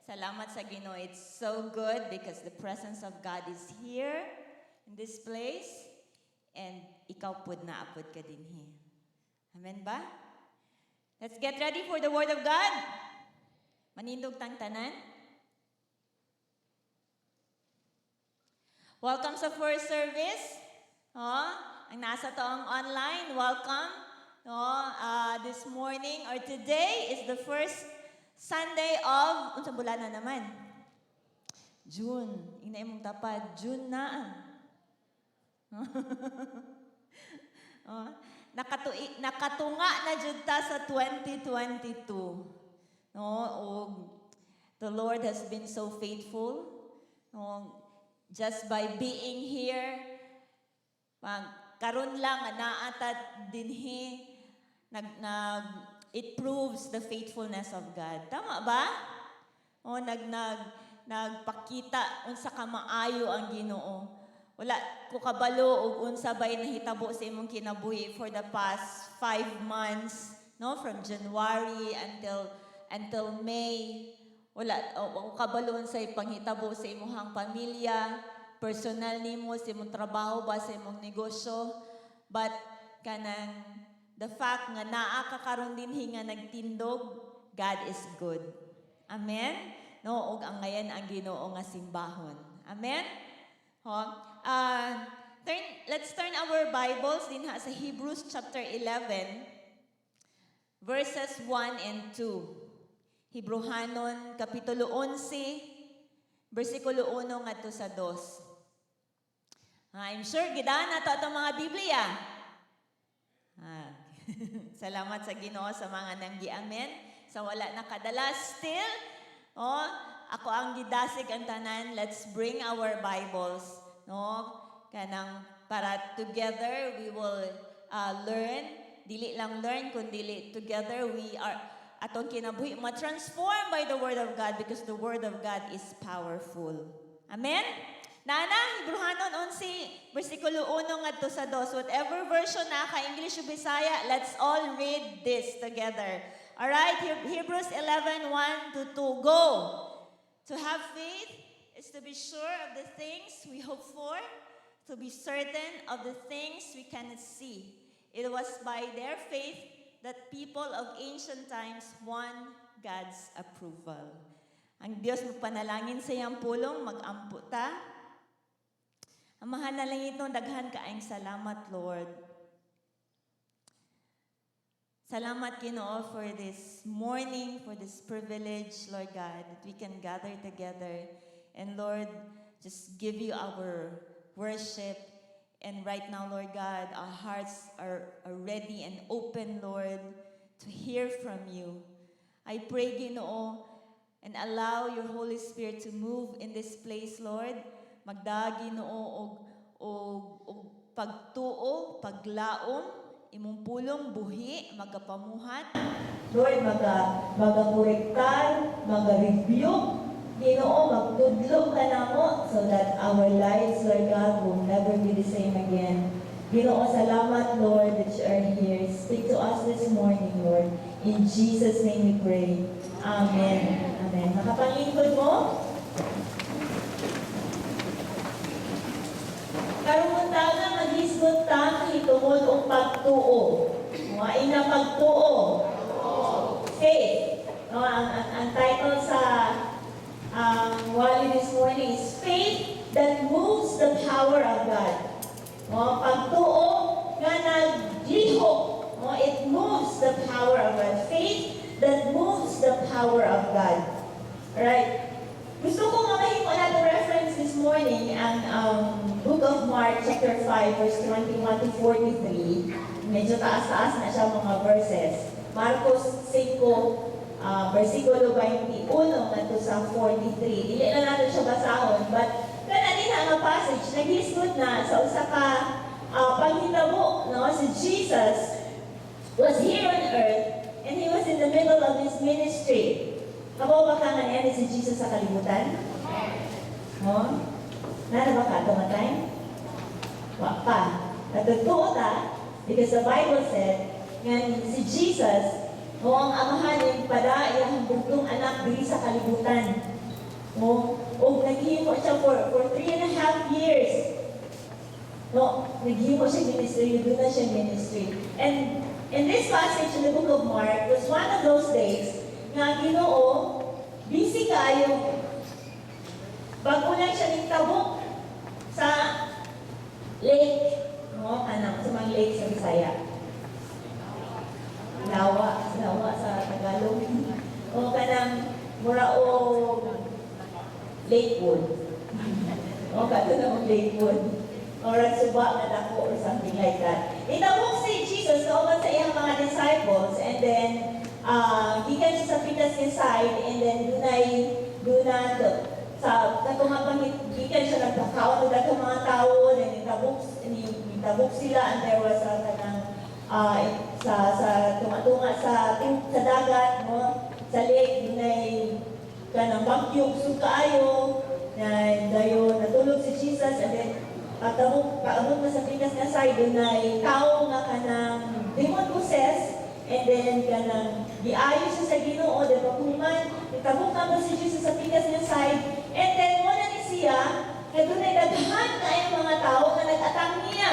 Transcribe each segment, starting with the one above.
Salamat sa Ginoo. It's so good because the presence of God is here in this place and ikaw pud naa pud ka dinhi. Amen ba? Let's get ready for the Word of God. Manindog tang tanan. Welcome sa first service. Oh, ang nasa toang online, welcome. No, this morning or today is the first Sunday of unsa bulan na naman? June. Ingna imong tapad, June na. Oh, nakatunga na jud ta sa 2022. No, og the Lord has been so faithful. No, just by being here, pag karon lang naa ta dinhi, nag nag it proves the faithfulness of God. Tama ba? O nag nag nagpakita unsa ka maayo ang Ginoo. Wala ko kabalo og unsa bay nahitabo sa imong kinabuhi for the past 5 months, no, from January until May. Wala o, ko kabalo unsay panghitabo sa imong pamilya, personal nimo, sa imong trabaho ba, sa imong negosyo. But kanang the fact nga naa ka karon dinhi nga nagtindog, God is good. Amen? No, ug angayan ang Ginoo nga simbahon. Amen? Ho? Let's turn our Bibles dinha sa Hebrews chapter 11 verses 1 and 2. Hebrehanon kapitulo 11 bersikulo 1 ngadto sa 2. I'm sure gidaan nato atong mga Biblia. Salamat sa Ginoo sa mga nanggiamen, sa wala nakadala still. Oh, ako ang gidasig ang tanan. Let's bring our Bibles, no? Kanang para together we will learn, dili lang learn kundi together we are atong kinabuhi ma-transform by the word of God because the word of God is powerful. Amen? Nana, Hebrehanon 11, versikulo 1 ngadto sa 2. Whatever version na ka, English o Bisaya, let's all read this together. Alright, Hebrews 11, 1 to 2. Go! To have faith is to be sure of the things we hope for, to be certain of the things we cannot see. It was by their faith that people of ancient times won God's approval. Ang Diyos magpanalangin sa iyang pulong, mag-ampo ta. Amahan na lang ito, daghan kaayong salamat, Lord. Salamat, Ginoo, for this morning, for this privilege, Lord God, that we can gather together. And Lord, just give you our worship. And right now, Lord God, our hearts are ready and open, Lord, to hear from you. I pray, Ginoo, and allow your Holy Spirit to move in this place, Lord. Magdala, Ginoo, og pagtuo, paglaom, imong pulong buhi, magapamuhat. Lord, magakorektar, maga-rebuke. Ginoo, magtudlo ka namo so that our lives, Lord God, will never be the same again. Ginoo, salamat, Lord, that you are here. Speak to us this morning, Lord. In Jesus' name we pray. Amen. Amen. Makapanglingkod mo? Karong buntaga, maghisgot ta mahitungod og pagtuo. Mga na pagtuo. Faith. No, ang title sa wali this morning is "Faith that Moves the Power of God." No, pagtuo nga naglihok. No, it moves the power of God. Faith that moves the power of God. Alright? Gusto ko nga mahimo nato reference this morning ang Book of Mark chapter 5 verse 21 to 43. Medyo taas-taas na siya mga verses. Marcos 5 versikulo 21 ngadto sa 43. Dili na natin siya basahon, but kana din nga passage naghisgot na sa usa ka panghitabo, no, si Jesus was here on earth and he was in the middle of his ministry. Kabaw ba ka nga niya si Jesus sa kalibutan? No? Naa ba ka ato nga time? Wa pa. Natutuo ta because the Bible said nga si Jesus mao ang amahan yung pada iyang bugtong anak diri sa kalibutan. No? O naghimo siya for 3.5 years. No, naghimo siya ministry, duna siya ministry. And in this passage in the book of Mark was one of those days nga ang Ginoo busy kaayo. Bago lang siya ning tabok sa lake, no, kanang sa mga lake sa Bisaya. Lawa, lawa sa Tagalog. O kanang mura o Lakewood. O kato na og Lakewood. Or ang suba nga dako or something like that. Itabok si Jesus kauban sa iyang mga disciples and then gikan siya sa pikas nga side and then dunay duna sa katong nga pangit gikan siya nagpakaon og daghang mga tawo, then nitabok sila and there was a kanang sa tunga-tunga sa dagat, no, sa lake, dunay kanang bagyong kaayo na dayon natulog si Jesus. And then pagtabok, paabot na sa pikas nga side, dunay tao nga kanang demon possessed and then kanang giayo siya sa Ginoo. Then paghuman nitabok na si Jesus sa pikas nga side and then mo na ni siya kay dunay daghan kaayong mga tao nga nag-atang niya.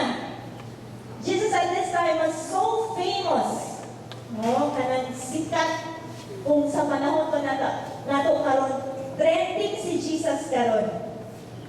Jesus at this time was so famous, no, kanang sikat. Kung sa panahon pa nato karon, trending si Jesus karon,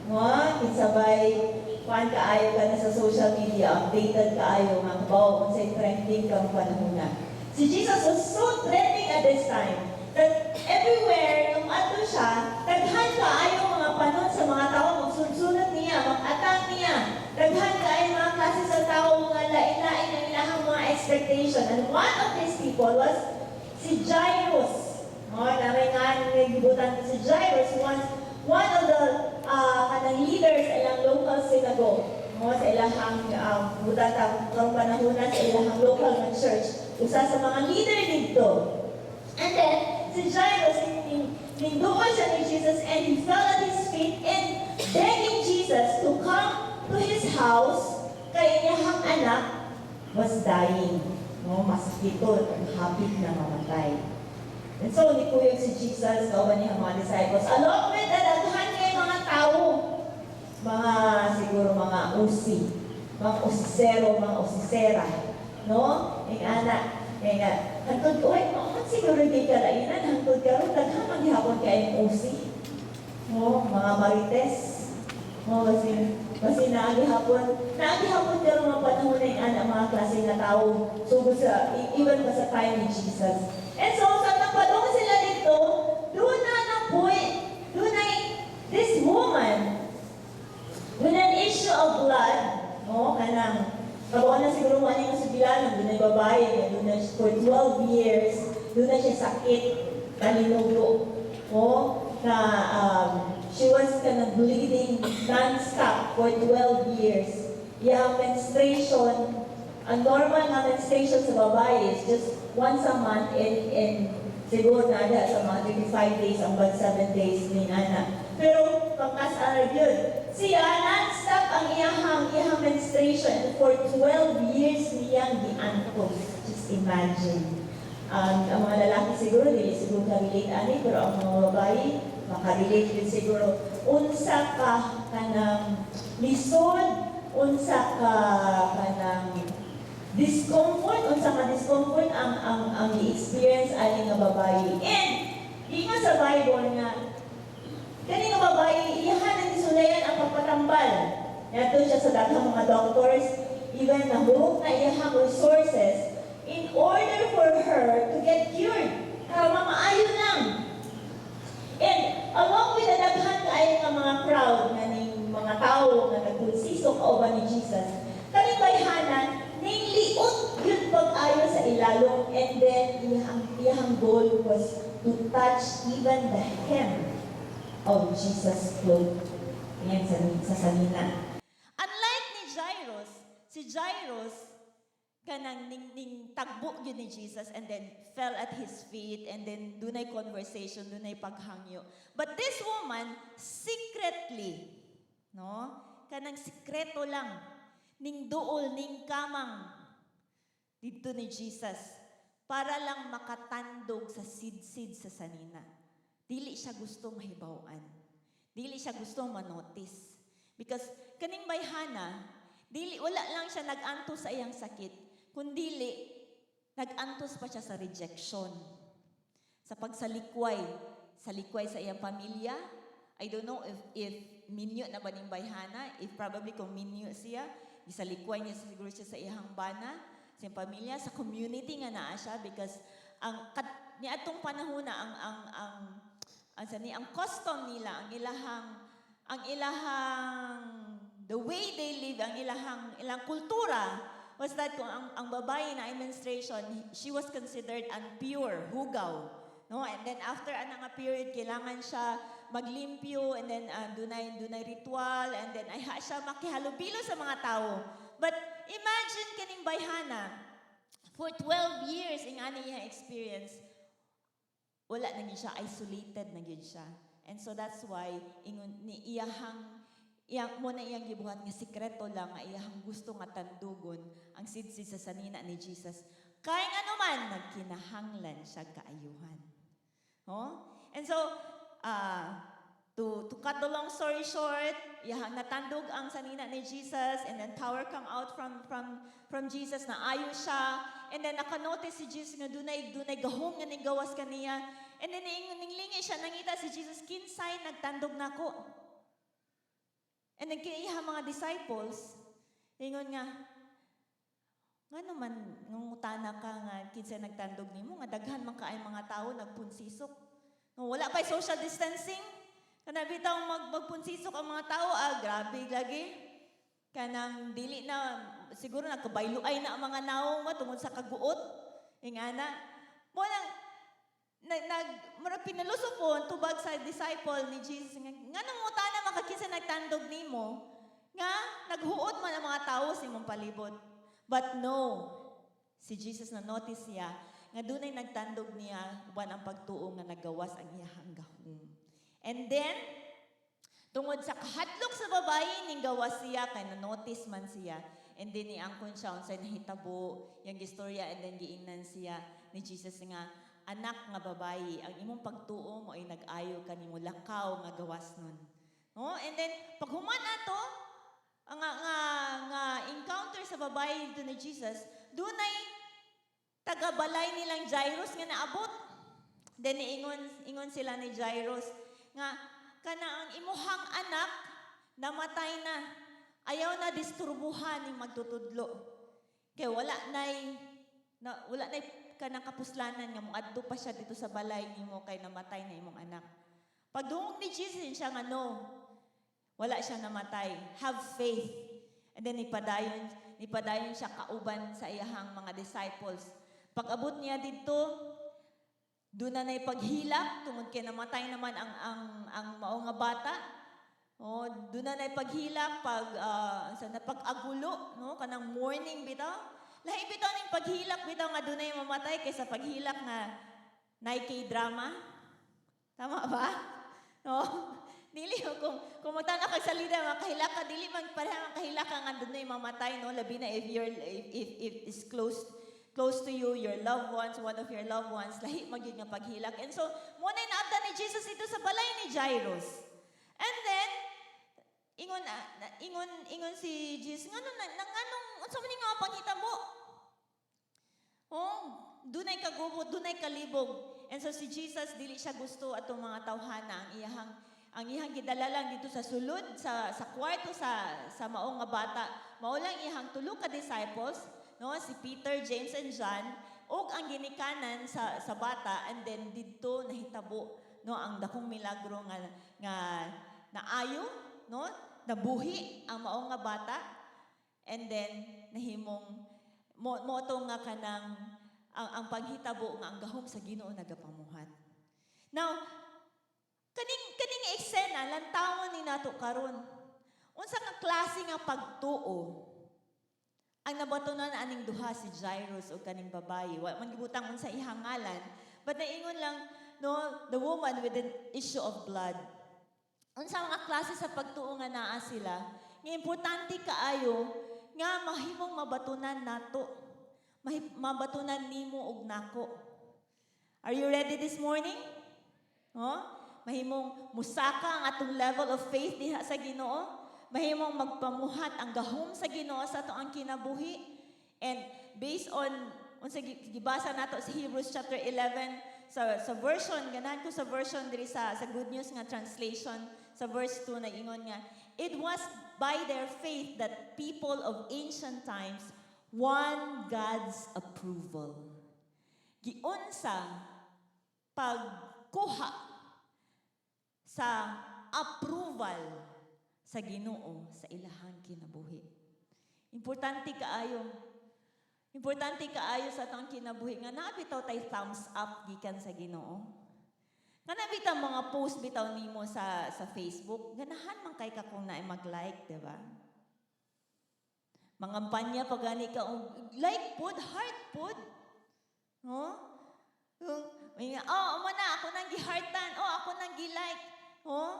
no? Kinsabay kuan kaayo ka na sa social media, updated kaayo nga kabaw unsay trending kang panahon na. Si Jesus was so trending at this time that everywhere nung adto siya, daghan kaayo mga panon sa mga tao magsunod niya, mag-atang niya. Daghan kaayo mga klase sa tao nga lain-lain ang ilahang mga expectation. And one of these people was si Jairus. No, namin nga nagibutan si Jairus, one of the kanang leaders sa ilang local synagogue. No, sa ilahang butan ta karong panahon na sa ilahang local nga church. Usa sa mga leader didto. And then, si Jairus, ninduol siya ni Jesus and he fell at his feet and begging Jesus to come to his house kay iyahang anak was dying. No, masakiton, ang hapit na mamatay. And so, nikuyog si Jesus, kauban niya ang mga disciples, along with the daghan kay mga tao, mga siguro mga usi, mga usisero, mga usisera, no? Ing ana, kaya nga, hangtod, uy, mo siguro kay kalainan, hangtod karon daghan man gihapon kay usi. No, mga marites. No, kasi naagi hapon karon mga panahon na yung ana mga klase nga tao sugod sa even pa sa time ni Jesus. And so sa nagpadung sila dito, doon na napuy, doon na this woman with an issue of blood, no, kanang kabaw na siguro mo ani nga sugilanon, doon na babae, nga doon na for 12 years, doon na siya sakit, kalinugo, no, na she was kind of bleeding non-stop for 12 years. Yung menstruation, ang normal nga menstruation sa babae is just once a month and siguro na sa mga 35 days, ang 7 days ni ana. Pero pangkas-ara yun. Siya, non-stop ang iyahang menstruation and for 12 years niyang giantos. Just imagine. Ang mga lalaki siguro, dili siguro ka-relate ani, pero ang mga babae, makarelate din siguro. Unsa ka kanang lisod, unsa ka kanang discomfort, unsa ka discomfort ang i-experience ani nga babae. And ingon sa Bible nga kani nga babae, iyahan ang gisulayan ang pagpatambal. Niadto siya sa daghang mga doctors, even nahurot na iyahang resources in order for her to get cured. Para mamaayo lang. And along with the daghan kaayo nga mga crowd nga ning mga tawo nga nagkonsisok kauban ni Jesus, kaning bayhanan ning liot yun pag-ayo sa ilalong and then iyahang goal was to touch even the hem of Jesus' cloth. Yan sa sanina. Unlike ni Jairus, si Jairus kanang ning tagbo yun ni Jesus and then fell at his feet and then dunay conversation, dunay paghangyo. But this woman secretly, no? Kanang sikreto lang ning duol ning kamang didto ni Jesus para lang makatandog sa sidsid sa sanina. Dili siya gusto mahibaw-an. Dili siya gusto manotice. Because kaning bayhana, dili, wala lang siya nag-antos sa iyang sakit, kundili nag-antos pa siya sa rejection. Sa pagsalikway, salikway sa iyang pamilya. I don't know if minyo na ba ning bayhana, if probably kung minyo siya, gisalikway niya siguro siya sa iyang bana, sa iyang pamilya, sa community nga naa siya, because ang kat, niadtong panahon na ang sa ni ang custom nila, ang ilahang the way they live, ang ilang kultura was that kung ang babae na menstruation, she was considered unpure, hugaw. No? And then after ana nga period, kailangan siya maglimpyo and then dunay ritual and then ayha siya makihalubilo sa mga tao. But imagine kaning bayhana, for 12 years ing ani iyang experience, wala na gyud siya, isolated na gyud siya. And so that's why ingon ni iyahang iyang mo na iyang gibuhat nga sikreto lang nga iyahang gusto nga tandugon ang sidsid sa sanina ni Jesus. Kay ngano man, nagkinahanglan siya kaayuhan. Oh? And so to cut the long story short, iyahang natandog ang sanina ni Jesus and then power come out from Jesus na ayo siya. And then naka-notice si Jesus nga dunay gahom nga ninggawas kaniya. And then ingon, ninglingi siya, nangita si Jesus, "Kinsay nagtandog nako?" And then kini iyang mga disciples, ingon nga, "Nga naman, ngutana ka nga kinsay nagtandog nimo, nga daghan man kaay mga tao nagpunsisok?" No, wala pa'y social distancing. Kana bitaw magpunsisok ang mga tao, ah, grabe lagi. Kanang dili na, siguro nagkabayluay na ang mga naong mo tungod sa kaguot. Ingana. Mo nang, nag, murag pinalusopon, tubag sa disciple ni Jesus, nga, "Nga nangutana man ka kinsa nagtandog nimo, nga, naghuot man ang mga tao sa imong palibot?" But no, si Jesus na notice siya, nga dunay nagtandog niya, uban ang pagtuo nga nagawas ang iyahang gahom. And then, tungod sa kahadlok sa babae, ning gawas siya, kay na-notice man siya. And then niangkon siya unsay nahitabo, yung istorya, and then giingnan siya ni Jesus nga, "Anak nga babae, ang imong pagtuo mo ay nag-ayo kanimo, lakaw nga gawas nun." No? And then, pag human ato, ang nga encounter sa babae dito ni Jesus, dunay taga-balay nilang Jairus nga naabot. Then ingon sila ni Jairus nga, "Kana ang imuhang anak namatay na. Ayaw na disturbuhan ning magtutudlo." Kay wala nay kanang kapuslanan nga moadto pa siya dito sa balay nimo kay namatay na imong anak. Pagdungog ni Jesus siya nga, "No, wala siya namatay. Have faith." And then nipadayon siya kauban sa iyahang mga disciples. Pag abot niya didto, doon na na'y paghilak tungod kay namatay naman ang mao nga bata. Oh, doon na na'y paghilak, pag sa na pag-agulo, no, kanang mourning bitaw. Lahi bitaw ning paghilak bitaw nga dunay mamatay kaysa paghilak nga nay K-drama. Tama ba? No? Dili kung magtanaw kag salida, makahilak ka, dili man pareha ang kahilak ka nga dunay mamatay, no, labi na if you're if is close close to you, your loved ones, one of your loved ones, lahi man gyud nga paghilak. And so, mo na naabtan ni Jesus dito sa balay ni Jairus. And then, ingon si Jesus, "Ngano na, na nganong unsa man ni nga panghitabo? Oh, dunay kagubot, dunay kalibog." And so si Jesus, dili siya gusto atong mga tawhana, ang iyang gidala lang dito sa sulod sa kwarto sa mao nga bata. Mao lang iyang tulo ka disciples, no, si Peter, James and John, ug ang ginikanan sa bata. And then didto nahitabo, no, ang dakong milagro nga naayo, no, nabuhi ang mao nga bata. And then nahimong mo to nga kanang ang panghitabo nga ang gahom sa Ginoo nagapamuhat. Now, kaning eksena, lantawon ni nato karon. Unsa nga klase nga pagtuo ang nabatunan aning duha, si Jairus o kaning babayi? Wa man gibutang unsa iyang ngalan, but naingon lang, no, the woman with the issue of blood. Unsa mga klase sa pagtuo nga naa sila? Nga importante kaayo nga mahimong mabatunan nato. Mabatunan nimo ug nako. Are you ready this morning? No? Mahimong musaka ang atong level of faith diha sa Ginoo. Mahimong magpamuhat ang gahom sa Ginoo sa atong ang kinabuhi. And based on unsa gibasa nato sa Hebrews chapter 11 sa version, ganahan ko sa version diri sa Good News nga translation, sa verse 2 na ingon nga, "It was by their faith that people of ancient times won God's approval." Giunsa pagkuha sa approval sa Ginoo sa ilahang kinabuhi. Importante kaayo. Importante kaayo sa atong kinabuhi nga naa bitaw tay thumbs up gikan sa Ginoo. Kana bitaw mga post bitaw nimo sa Facebook, ganahan man kay ka kung naay mag-like, di ba? Mangampanya pa gani ka og like pod, heart pod. No? Yung, "Oh, amo na, ako nang gi-heartan. Oh, ako nang gi-like." Oh?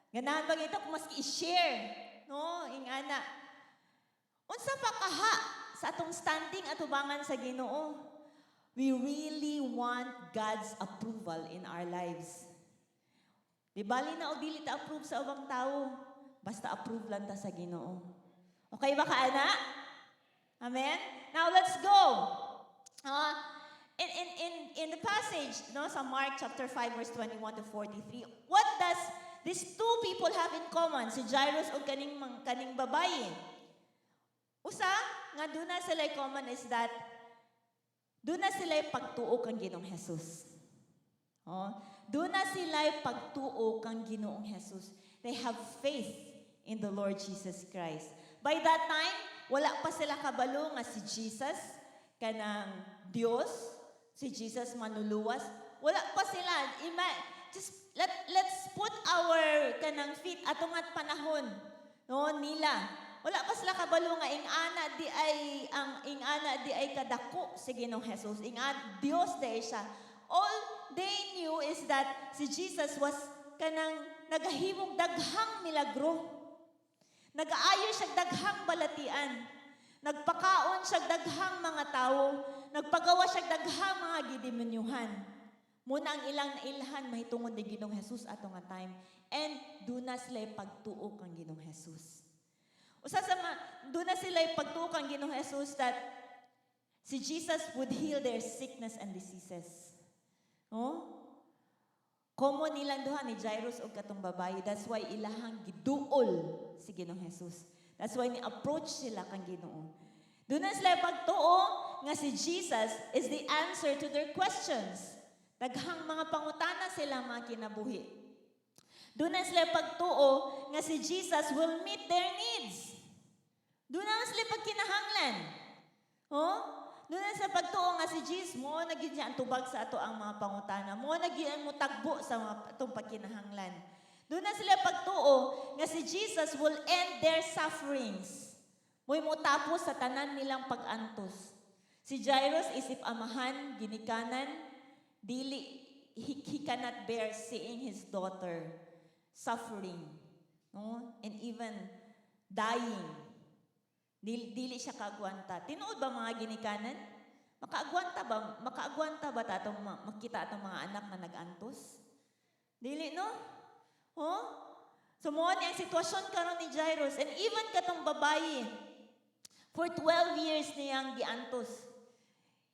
Ganahan ba ito kung maski i-share? No? Ingana. Unsa pa kaha sa atong standing atubangan sa Ginoo? We really want God's approval in our lives. Di bali na og dili ta approve sa ubang tao, basta approve lang ta sa Ginoo. Okay ba ka, ana? Amen? Now let's go. In the passage, no, sa Mark chapter 5 verse 21 to 43, what does these two people have in common? Si Jairus ug kaning babayi. Usa nga duna sila common is that duna sila pagtuo kang Ginoong Jesus. Oh, duna sila pagtuo kang Ginoong Jesus. They have faith in the Lord Jesus Christ. By that time, wala pa sila kabalo nga si Jesus kanang Dios, si Jesus manluluwas. Wala pa sila. Just let's put our kanang feet ato nga panahon, no, nila. Wala pa sila kabalo nga ing-ana di ay ang ing-ana di ay kadako si Ginoong Jesus. Ing Dios di ay siya. All they knew is that si Jesus was kanang nagahimong daghang milagro. Nag-aayo siya daghang balatian. Nagpakaon siya daghang mga tawo. Nagpagawa siya daghang mga gidemonyohan. Muna ang ilang nailhan mahitungod ni Ginoong Jesus ato nga time. And duna sila pagtuo kang Ginoong Jesus. Usa sa ma, duna sila pagtuo kang Ginoong Jesus that si Jesus would heal their sickness and diseases. Oh? Common nilang duha ni Jairus og katong babayi. That's why ilahang giduol si Ginoong Jesus. That's why ni-approach sila kang Ginoo. Duna sila pagtuo nga si Jesus is the answer to their questions. Daghang mga pangutana sila mga kinabuhi. Duna sila pagtuo nga si Jesus will meet their needs. Duna sila pagkinahanglan. Oh? Duna sa pagtuo nga si Jesus mao na gyud niya ang tubag sa ato ang mga pangutana. Mao na gyud ang mutagbo sa mga atong pagkinahanglan. Duna sila pagtuo nga si Jesus will end their sufferings. Mo'y motapos sa tanan nilang pag-antos. Si Jairus isip amahan, ginikanan, dili he cannot bear seeing his daughter suffering, no? And even dying. Dili siya kaagwanta. Tinuod ba, mga ginikanan? Makaagwanta ba? Makaagwanta ba ta atong makita atong mga anak nga nag-antos? Dili, no? Oh? So mao ni ang sitwasyon karon ni Jairus and even katong babayi, for 12 years niyang giantos.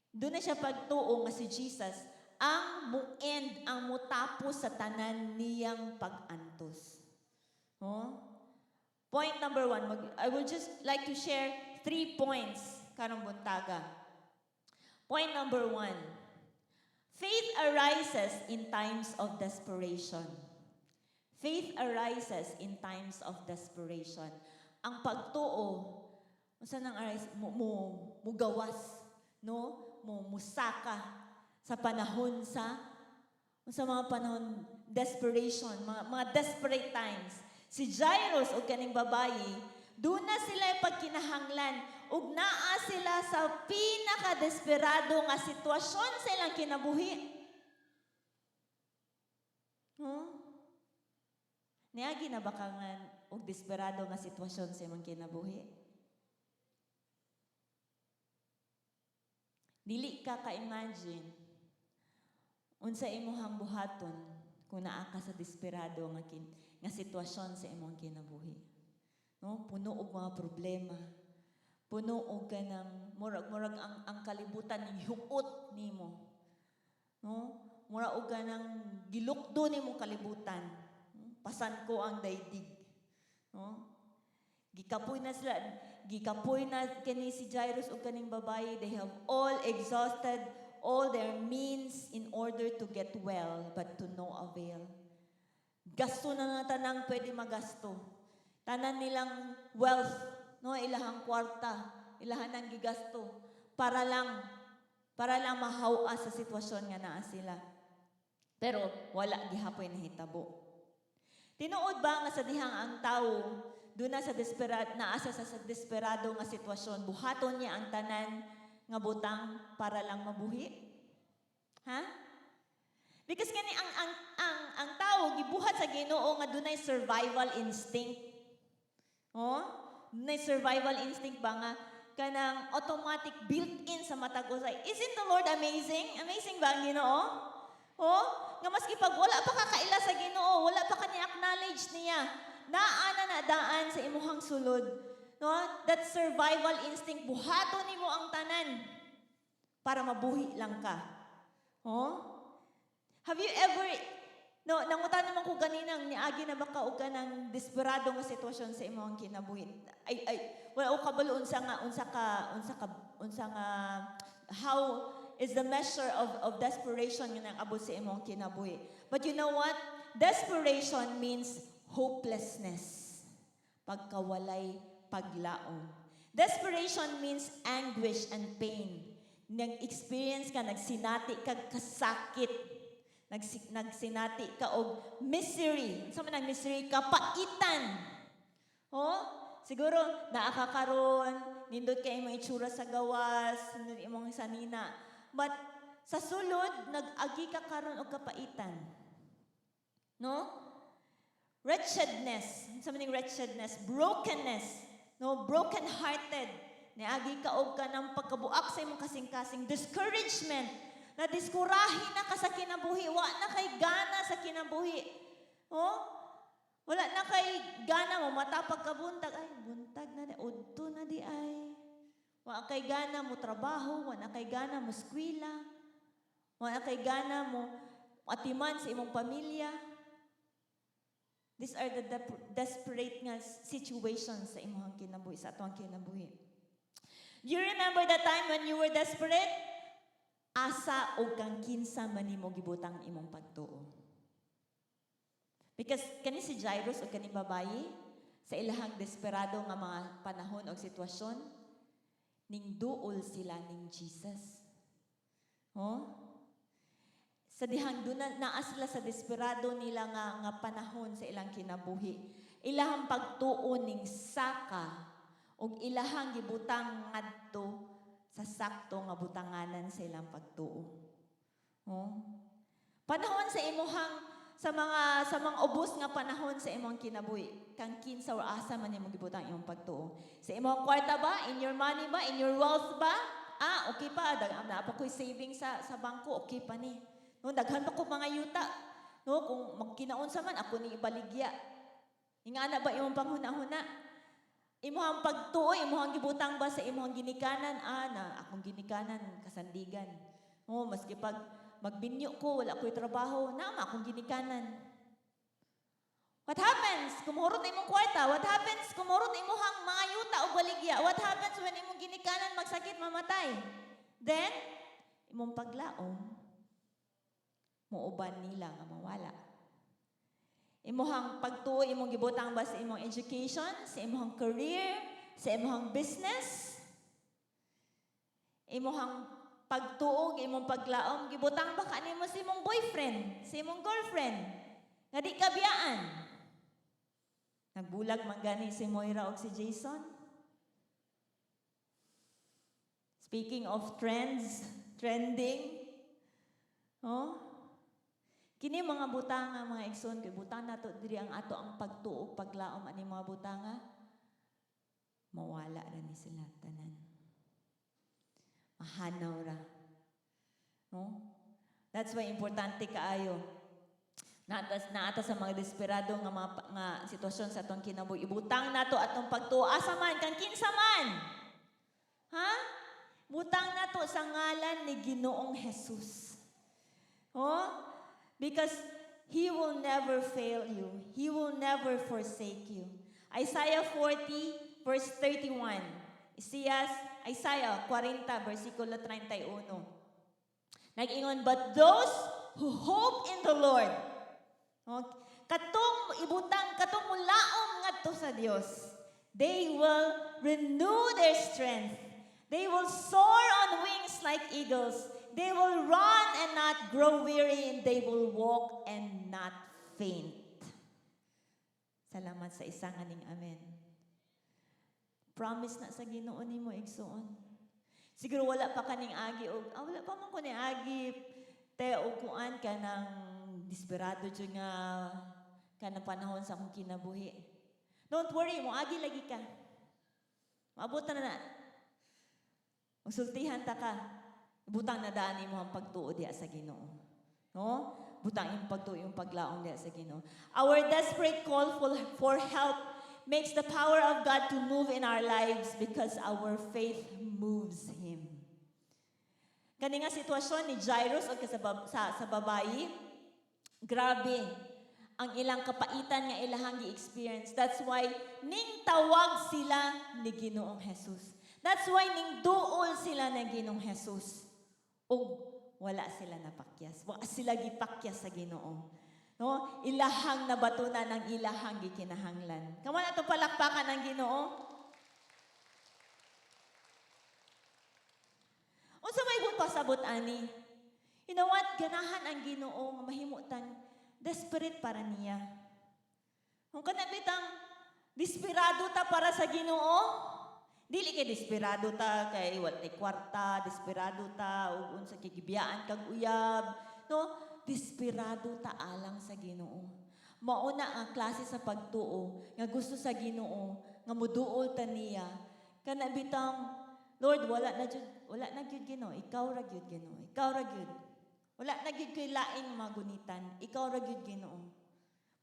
Duna siya pagtuo nga si Jesus ang mu-end, ang mutapos sa tanan niyang pag-antos. Oh? Point number one, I would just like to share three points karong buntaga. Point number one, faith arises in times of desperation. Faith arises in times of desperation. Ang pagtuo, unsa nang arise, mo mugawas, no? Mo musaka sa panahon sa mga panahon desperation, mga desperate times. Si Jairus o kaning babayi, duna sila pagkinahanglan ug naa sila sa pinaka-desperado nga sitwasyon sa ilang kinabuhi. Huh? Niagi na ba ka nga og desperado nga sitwasyon sa imong kinabuhi? Dili ka ka-imagine unsa imuhang buhaton kung Kung naa ka sa desperado nga sitwasyon sa imong kinabuhi. No? Puno og mga problema. Puno og kanang murag ang kalibutan ning huot nimo. No? Mura og kanang gilukdo nimo kalibutan. No? Pasan ko ang daigdig. No? Gikapoy na sila, gikapoy na kani si Jairus ug kaning babaye. They have all exhausted all their means in order to get well, but to no avail. Gasto na nga tanang pwede magasto. Tanan nilang wealth, no, ilahang kwarta, ilahan ang gigasto para lang mahawa sa sitwasyon nga naa sila. Pero wala gihapoy nahitabo. Tinuod ba nga sa dihang ang tao duna sa desperad naa sa desperado nga sitwasyon, buhaton niya ang tanan nga butang para lang mabuhi? Ha? Because kani ang tao gibuhat sa Ginoo nga dunay survival instinct. Oh? Dunay survival instinct ba nga kanang automatic built-in sa matag usa. Isn't the Lord amazing? Amazing ba ang Ginoo? Oh, nga maski pag wala pa ka kaila sa Ginoo, wala pa ka ni acknowledge niya, naa na na daan sa imuhang sulod. No? That survival instinct, buhaton nimo ang tanan para mabuhi lang ka. Oh? Have you ever, no, nangutan naman ko ganinang niagi na ba ka og kanang desperado nga sitwasyon sa imong kinabuhi? Ay, wala ko kabalo unsa ka unsa nga how is the measure of desperation nga nang-abot sa imong kinabuhi. But you know what? Desperation means hopelessness. Pagkawalay paglaom. Desperation means anguish and pain. Nag-experience ka, nagsinati ka kasakit. Nagsinati ka og misery. Unsa man ang misery? Kapaitan. Oh, siguro naa ka karon, nindot kay imong itsura sa gawas, nindot imong sanina. But sa sulod, nag-agi ka karon og kapaitan. No? Wretchedness. Unsa man ning wretchedness? Brokenness. No, broken-hearted. Niagi ka og kanang pagkabuak sa imong kasing-kasing. Discouragement. Na diskurahi na ka sa kinabuhi. Wa na kay gana sa kinabuhi. Oh? Wala na kay gana mo matapag ka buntag. Ay, buntag na di. Udto na di ay. Wa kay gana mo trabaho, wa na kay gana mo eskwela. Wa na kay gana mo atiman sa imong pamilya. These are the desperate nga situations sa imong kinabuhi, sa atong kinabuhi. Do you remember the time when you were desperate? Asa o kang kinsa man nimo gibutang imong pagtuo? Because kani si Jairus o kani babayi, sa ilahang desperado nga mga panahon o sitwasyon, ning duol sila ning Jesus. Oh? Sa dihang doon na, naa sila sa desperado nila nga panahon sa ilang kinabuhi. Ilahang pagtuo ning saka ug ilahang gibutang ngadto sa sakto nga butanganan sa ilang pagtuo. Oh? Panahon sa imuhang sa mga ubos nga panahon sa imong kinabuhi, kang kinsa or asa man imong gibutang imong pagtuo? Sa imong kwarta ba? In your money ba? In your wealth ba? Ah, okay pa, naa pa ko'y saving sa bangko, okay pa ni. No, daghan pa ko mga yuta. No, kung magkinaunsa man ako ni ibaligya. Ingana ba imong panghuna-huna? Imong pagtuo, imong gibutang ba sa imong ginikanan? Ah, na akong ginikanan kasandigan. Oh, maski pag magbinyo ko, wala ko'y trabaho, naa akong ginikanan. What happens kung mahurot na imong kwarta? What happens kung mahurot na imong mga yuta o baligya? What happens when imong ginikanan magsakit, mamatay? Then, imong paglaom, muuban nila nga mawala. Imuhang pagtuo, imong gibutang ba sa imong education, sa imong career, sa imong business? Imuhang pagtuo, imong paglaom, gibutang ba kanimo sa imong boyfriend, sa imong girlfriend? Nga di ka biyaan. Nagbulag man gani si Moira og si Jason. Speaking of trends, trending, oh, kini mga butanga, mga igsoon, kay butang nato diri ang ato ang pagtuo, paglaom ani mga butanga, mawala ra ni sila tanan. Mahanaw ra. No? That's why importante kaayo. Naa ta sa mga desperado nga mga nga sitwasyon sa atong kinabuhi. Ibutang nato atong pagtuo asa man kang kinsa man. Ha? Butang nato sa ngalan ni Ginoong Jesus. Oh? Because He will never fail you. He will never forsake you. Isaiah 40 verse 31. Isaiah 40 versikulo 31. Nag-ingon, "But those who hope in the Lord," okay, katong ibutang, katong mulaom ngadto sa Dios, "they will renew their strength. They will soar on wings like eagles. They will run and not grow weary, and they will walk and not faint." Salamat sa isang aning amen. Promise na sa Ginoo nimo, igsuon. Siguro wala pa kaning agi og wala pa man ko ni agi te og kuan ka ng desperado jud nga kanang panahon sa akong kinabuhi. Don't worry, mo agi lagi ka. Maabot na na. Magsultihan ta ka. Butang na daan nimo ang pagtuo diha sa Ginoo. No? Butang imong pagtuo, yung paglaom diha sa Ginoo. Our desperate call for help makes the power of God to move in our lives because our faith moves Him. Kani nga sitwasyon ni Jairus o sa babayi, grabe ang ilang kapaitan nga ilahang gi-experience. That's why ning tawag sila ni Ginoong Jesus. That's why ning duol sila ni Ginoong Jesus. Ug wala sila napakyas. Wa sila gipakyas sa Ginoo. No? Ilahang nabatunan ang ilahang gikinahanglan. Kamo na itong palakpakan ng Ginoo. Unsa may buot pasabot ani? You know what? Ganahan ang Ginoo nga mahimutan desperate para niya. Kung kana bitang desperado ta para sa Ginoo, dili kay desperado ta kay wala tay kwarta, desperado ta ug unsa kay gibiyaan kag uyab, no? Desperado ta alang sa Ginoo. Mauna ang klase sa pagtuo nga gusto sa Ginoo nga muduol ta niya. Kana bitang, "Lord, wala na gyud, Ginoo, ikaw ra gyud, Ginoo, ikaw ra gyud. Wala na gyud koy laing magunitan, ikaw ra gyud, Ginoo."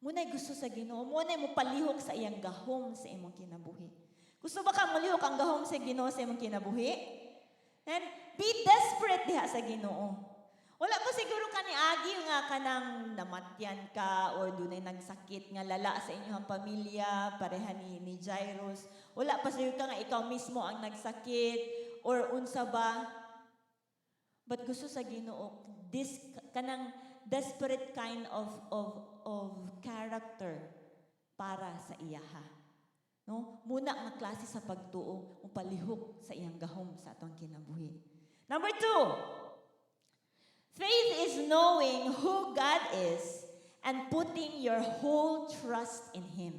Muna'y gusto sa Ginoo, muna'y mopalihok sa iyang gahom sa imong kinabuhi. Gusto ba ka molihok ang gahom sa Ginoo sa imong kinabuhi? And be desperate diha sa Ginoo. Wala ko siguro ka ni agi nga kanang namatyan ka or dunay nagsakit nga lala sa inyong pamilya, pareha ni Jairus. Wala pa siguro ka nga ikaw mismo ang nagsakit or unsa ba. But gusto sa Ginoo this kanang desperate kind of character para sa iyaha. No? Muna nga klase sa pagtuo, palihok sa iyang gahom sa atong kinabuhi. Number two, faith is knowing who God is and putting your whole trust in Him.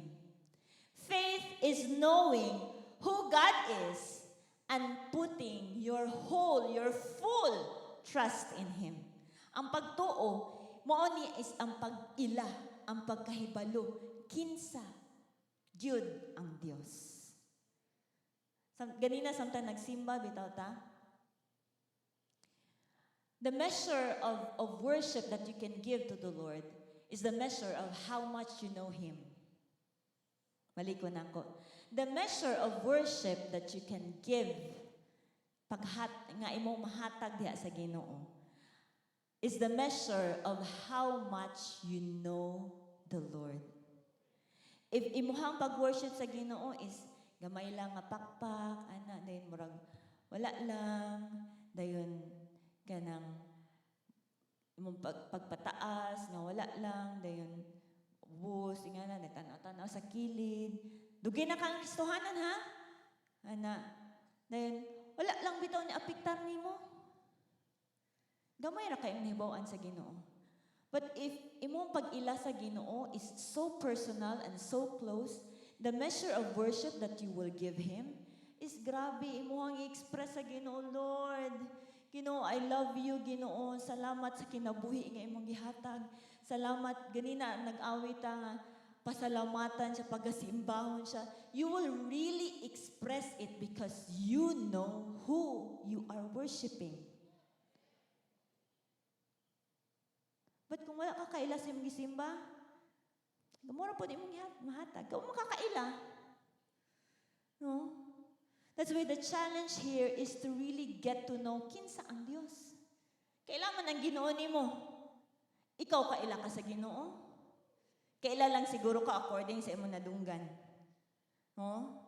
Faith is knowing who God is and putting your whole, your full trust in Him. Ang pagtuo, mao ni is ang pag-ila, ang pagkahibalo, kinsa gyud ang Dios. Ganina samtang nagsimba bitaw ta. The measure of worship that you can give to the Lord is the measure of how much you know Him. Balik ko nako. The measure of worship that you can give paghat nga imong mahatag diha sa Ginoo is the measure of how much you know the Lord. If imuhang pag-worship sa Ginoo is gamay lang nga pakpak, ana, dayon murag wala lang, dayon kanang imong pagpataas nga wala lang, dayon ubos, nga na, tanaw-tanaw sa kilid. Dugay na kang Kristohanan, ha? Ana, dayon wala lang bitaw ni apektar nimo. Gamay ra kayong nahibaw-an sa Ginoo. But if imong pag-ila sa Ginoo is so personal and so close, the measure of worship that you will give Him is grabe. Imong i-express sa Ginoo, "Lord, Ginoo, I love you, Ginoo. Salamat sa kinabuhi nga imong gihatag. Salamat," ganina nag-awit ta nga pasalamatan siya, pagasimbahon siya. You will really express it because you know who you are worshiping. But kung wala ka kaila sa imong gisimba, gamura po di mong mahatag. Kung makakaila. No? That's why the challenge here is to really get to know kinsa ang Dios. Kailangan ang Ginoo nimo. Ikaw, kaila ka sa Ginoo? Kaila lang siguro ka according sa imong nadunggan. No?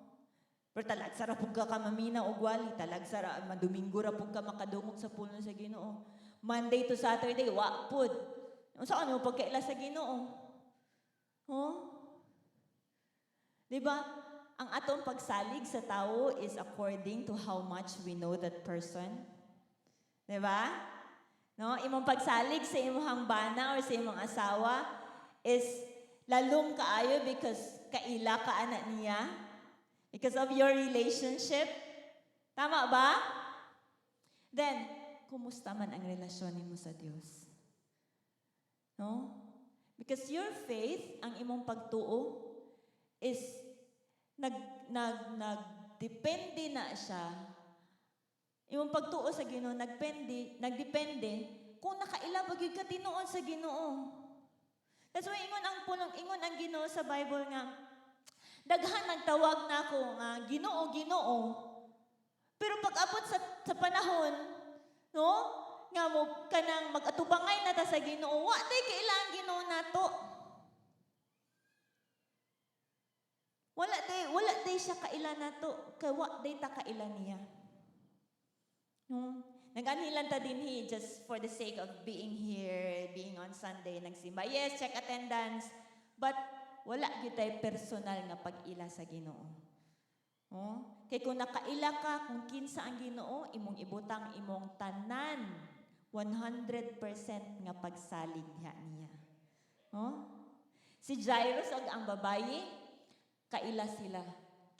Pero talagsa ra pud ka mamina og wali, talagsa ra madomingo ra pud ka makadungog sa pulong sa Ginoo. Monday to Saturday wa pud. Unsa ano pagkaila sa Ginoo? Huh? Di ba? Ang atong pagsalig sa tao is according to how much we know that person. Di ba? No? Imong pagsalig sa imong bana or sa imong asawa is lalom kaayo because kaila ka ana niya. Because of your relationship. Tama ba? Then, kumusta man ang relasyon nimo sa Dios? No? Because your faith, ang imong pagtuo, is nag nag nagdepende na siya. Imong pagtuo sa Ginoo nagdepende kung nakaila ba gyud ka tinuod sa Ginoo. That's why ingon ang pulong, ingon ang Ginoo sa Bible nga daghan nagtawag nako nga "Ginoo, Ginoo." Pero pag abot sa panahon, no, nga mo kanang mag-atubangay na ta sa Ginoo, wa day kaila ang Ginoo nato. Wala day siya kaila nato, kay wa day ta kaila niya. No? Nag-anhi lang ta dinhi just for the sake of being here, being on Sunday, nagsimba. Yes, check attendance. But wala gyud tay personal nga pag-ila sa Ginoo. Oh? Kay kung nakaila ka kung kinsa ang Ginoo, imong ibutang imong tanan 100% nga pagsalig diha niya. Oh? Si Jairus ug ang babayi, kaila sila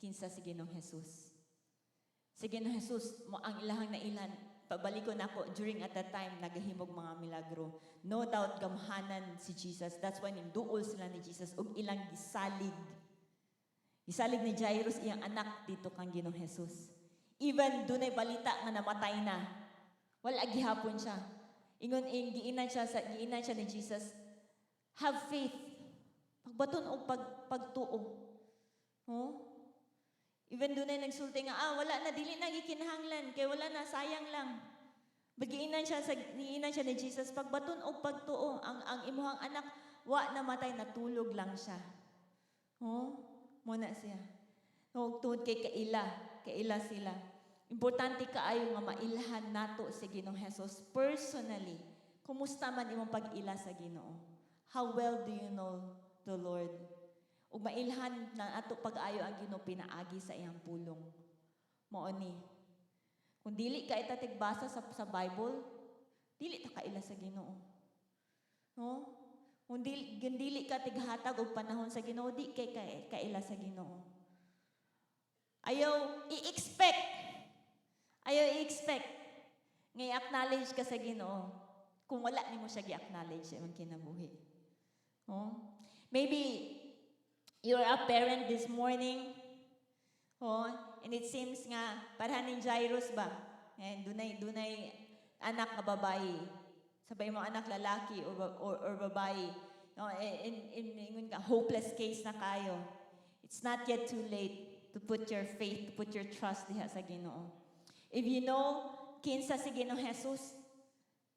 kinsa si Ginoong Jesus. Si Ginoong Jesus, mo ang ilahang nailan, pabalikon ako, during at that time, nagahimog mga milagro. No doubt, gamhanan si Jesus. That's why duol sila ni Jesus ug ilang gisalig. Gisalig ni Jairus iyang anak dito kang Ginoong Jesus. Even dunay balita nga namatay na. Wala gihapon siya. Ingon ing giinan siya ni Jesus, "Have faith." Pagbaton og pagtuo. Huh? Even dunay nagsulti nga, "Ah, wala na, dili na gikinahanglan, kay wala na, sayang lang." But giinan siya ni Jesus, "Pagbaton og pagtuo, ang imuhang anak, wa namatay, natulog lang siya." Oh, mo na siya. No, tungod kay kaila sila. Importante kaayo nga mailhan nato si Ginoong Jesus personally. Kumusta man imong pag-ila sa Ginoo? How well do you know the Lord? Ug mailhan na ato pag-ayo ang Ginoo pinaagi sa iyang pulong. Mao ni. Kung dili ka itatigbasa sa Bible, dili ta kaila sa Ginoo. No? Kung dili ka tighatag og panahon sa Ginoo, di kay kaila sa Ginoo. Ayaw i-expect. Ayaw i-expect nga i-acknowledge ka sa Ginoo kung wala nimo siya gi-acknowledge sa imong kinabuhi. No? Maybe you're a parent this morning. Oh, and it seems nga parehas ning Jairus ba? And dunay anak nga babae. Sabay mo anak lalaki or babae. No, in ingon ka, hopeless case na kayo. It's not yet too late to put your faith, to put your trust diha sa Ginoo. If you know kinsa si Ginoong Jesus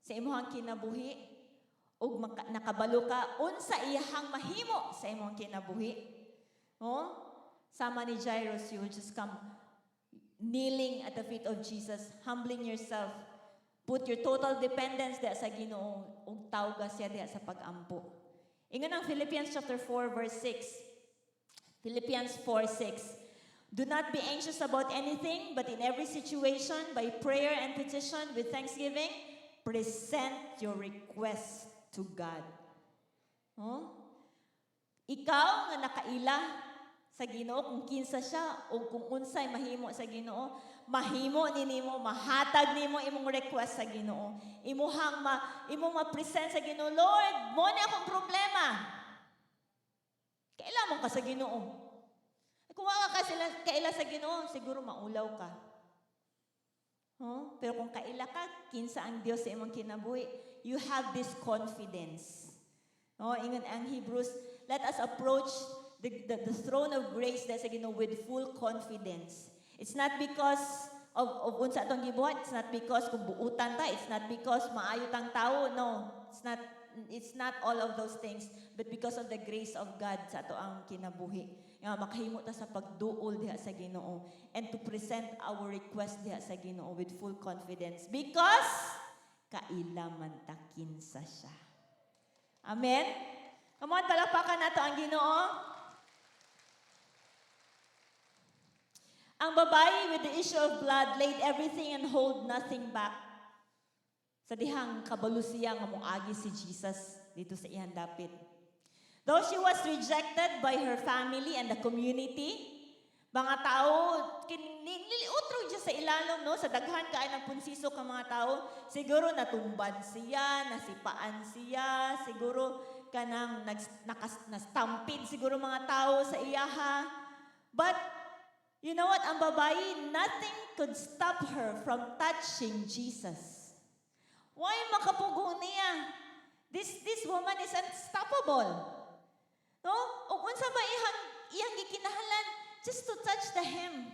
sa imong kinabuhi ug nakabalo ka unsa iyahang mahimo sa imong kinabuhi. Oh, sama ni Jairus, you will just come kneeling at the feet of Jesus, humbling yourself. Put your total dependence diha sa Ginoo ug tawga siya diha sa pag-ampo. Ingon ang Philippians chapter 4 verse 6. Philippians 4:6. "Do not be anxious about anything, but in every situation, by prayer and petition with thanksgiving, present your request to God." Oh? Ikaw nga nakaila sa Ginoo kung kinsa siya o kung unsay mahimo sa Ginoo, mahimo ni nimo, mahatag nimo imong request sa Ginoo. Imong ma-present sa Ginoo, "Lord, mo ni akong problema." Kaila mo ka sa Ginoo. Kung wala ka sila kaila sa Ginoo, siguro maulaw ka. Huh? Pero kung kaila ka, kinsa ang Dios sa imong kinabuhi, you have this confidence. No, ingon ang Hebrews, let us approach the throne of grace sa Ginoo with full confidence. It's not because of unsa atong gibuhat, it's not because kung buutan ta, it's not because maayo tang tao, no. It's not all of those things, but because of the grace of God sa atoang kinabuhi. Nga makahimo ta sa pagduol diha sa Ginoo and to present our request diha sa Ginoo with full confidence because kaila man ta kinsa siya. Amen? Come on, palakpakan nato ang Ginoo. Ang babae with the issue of blood laid everything and hold nothing back. Sa dihang kabalo siya nga moagi si Jesus didto sa iyang dapit. Though she was rejected by her family and the community, mga tao, niliutro siya sa ilalom, no? Sa daghan kaayo ng punsiso ka mga tao, siguro natumban siya, nasipaan siya, siguro kanang nastampid siguro mga tao sa iyaha. But, you know what? Ang babae, nothing could stop her from touching Jesus. Why makapugo niya? This woman is unstoppable. No? Ug unsa ba iyang gikinahanglan just to touch the hem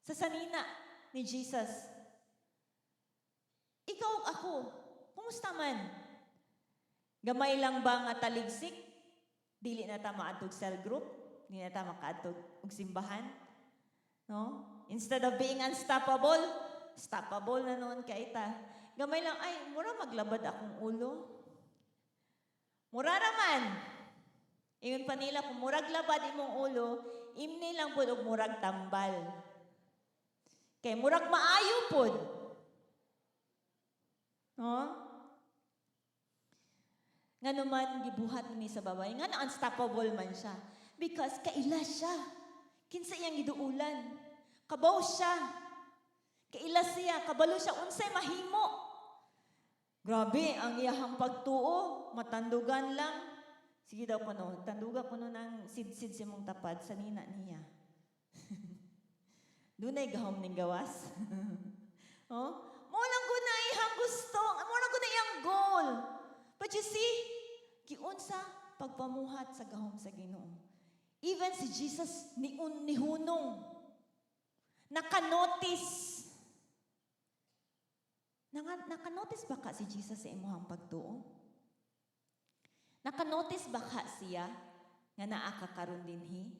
sa sanina ni Jesus? Ikaw ug ako, kumusta man? Gamay lang ba nga taligsik? Dili na ta maadtog cell group, dili na ta makaadtog og simbahan. No? Instead of being unstoppable, stoppable na nuon kay ta. Gamay lang, "Ay, mura maglabad akong ulo." Mura raman. Ingon pa nila, kung murag labad imong ulo, imni lang pud og murag tambal. Kay murag maayo pud. No? Nga naman gibuhat ni sa babae, nga na unstoppable man siya. Because kaila siya. Kinsa iyang giduulan. Kabaw siya. Kaila siya, kabalo siya unsay mahimo. Grabe, ang iyahang pagtuo, matandugan lang. Sige daw kuno, tanduga kuno ng sidsid sa imong tapad sa nina niya. Dunay gahom ning gawas. Oh? Mo lang gud na iyang gusto, mo lang gud na iyang goal. But you see, giunsa pagpamuhat sa gahom sa Ginoo. Even si Jesus niun nihunong. Naka-notice. Naka-notice ba ka si Jesus sa imuhang pagtuo? Naka-notice ba ka siya nga naa ka karon dinhi?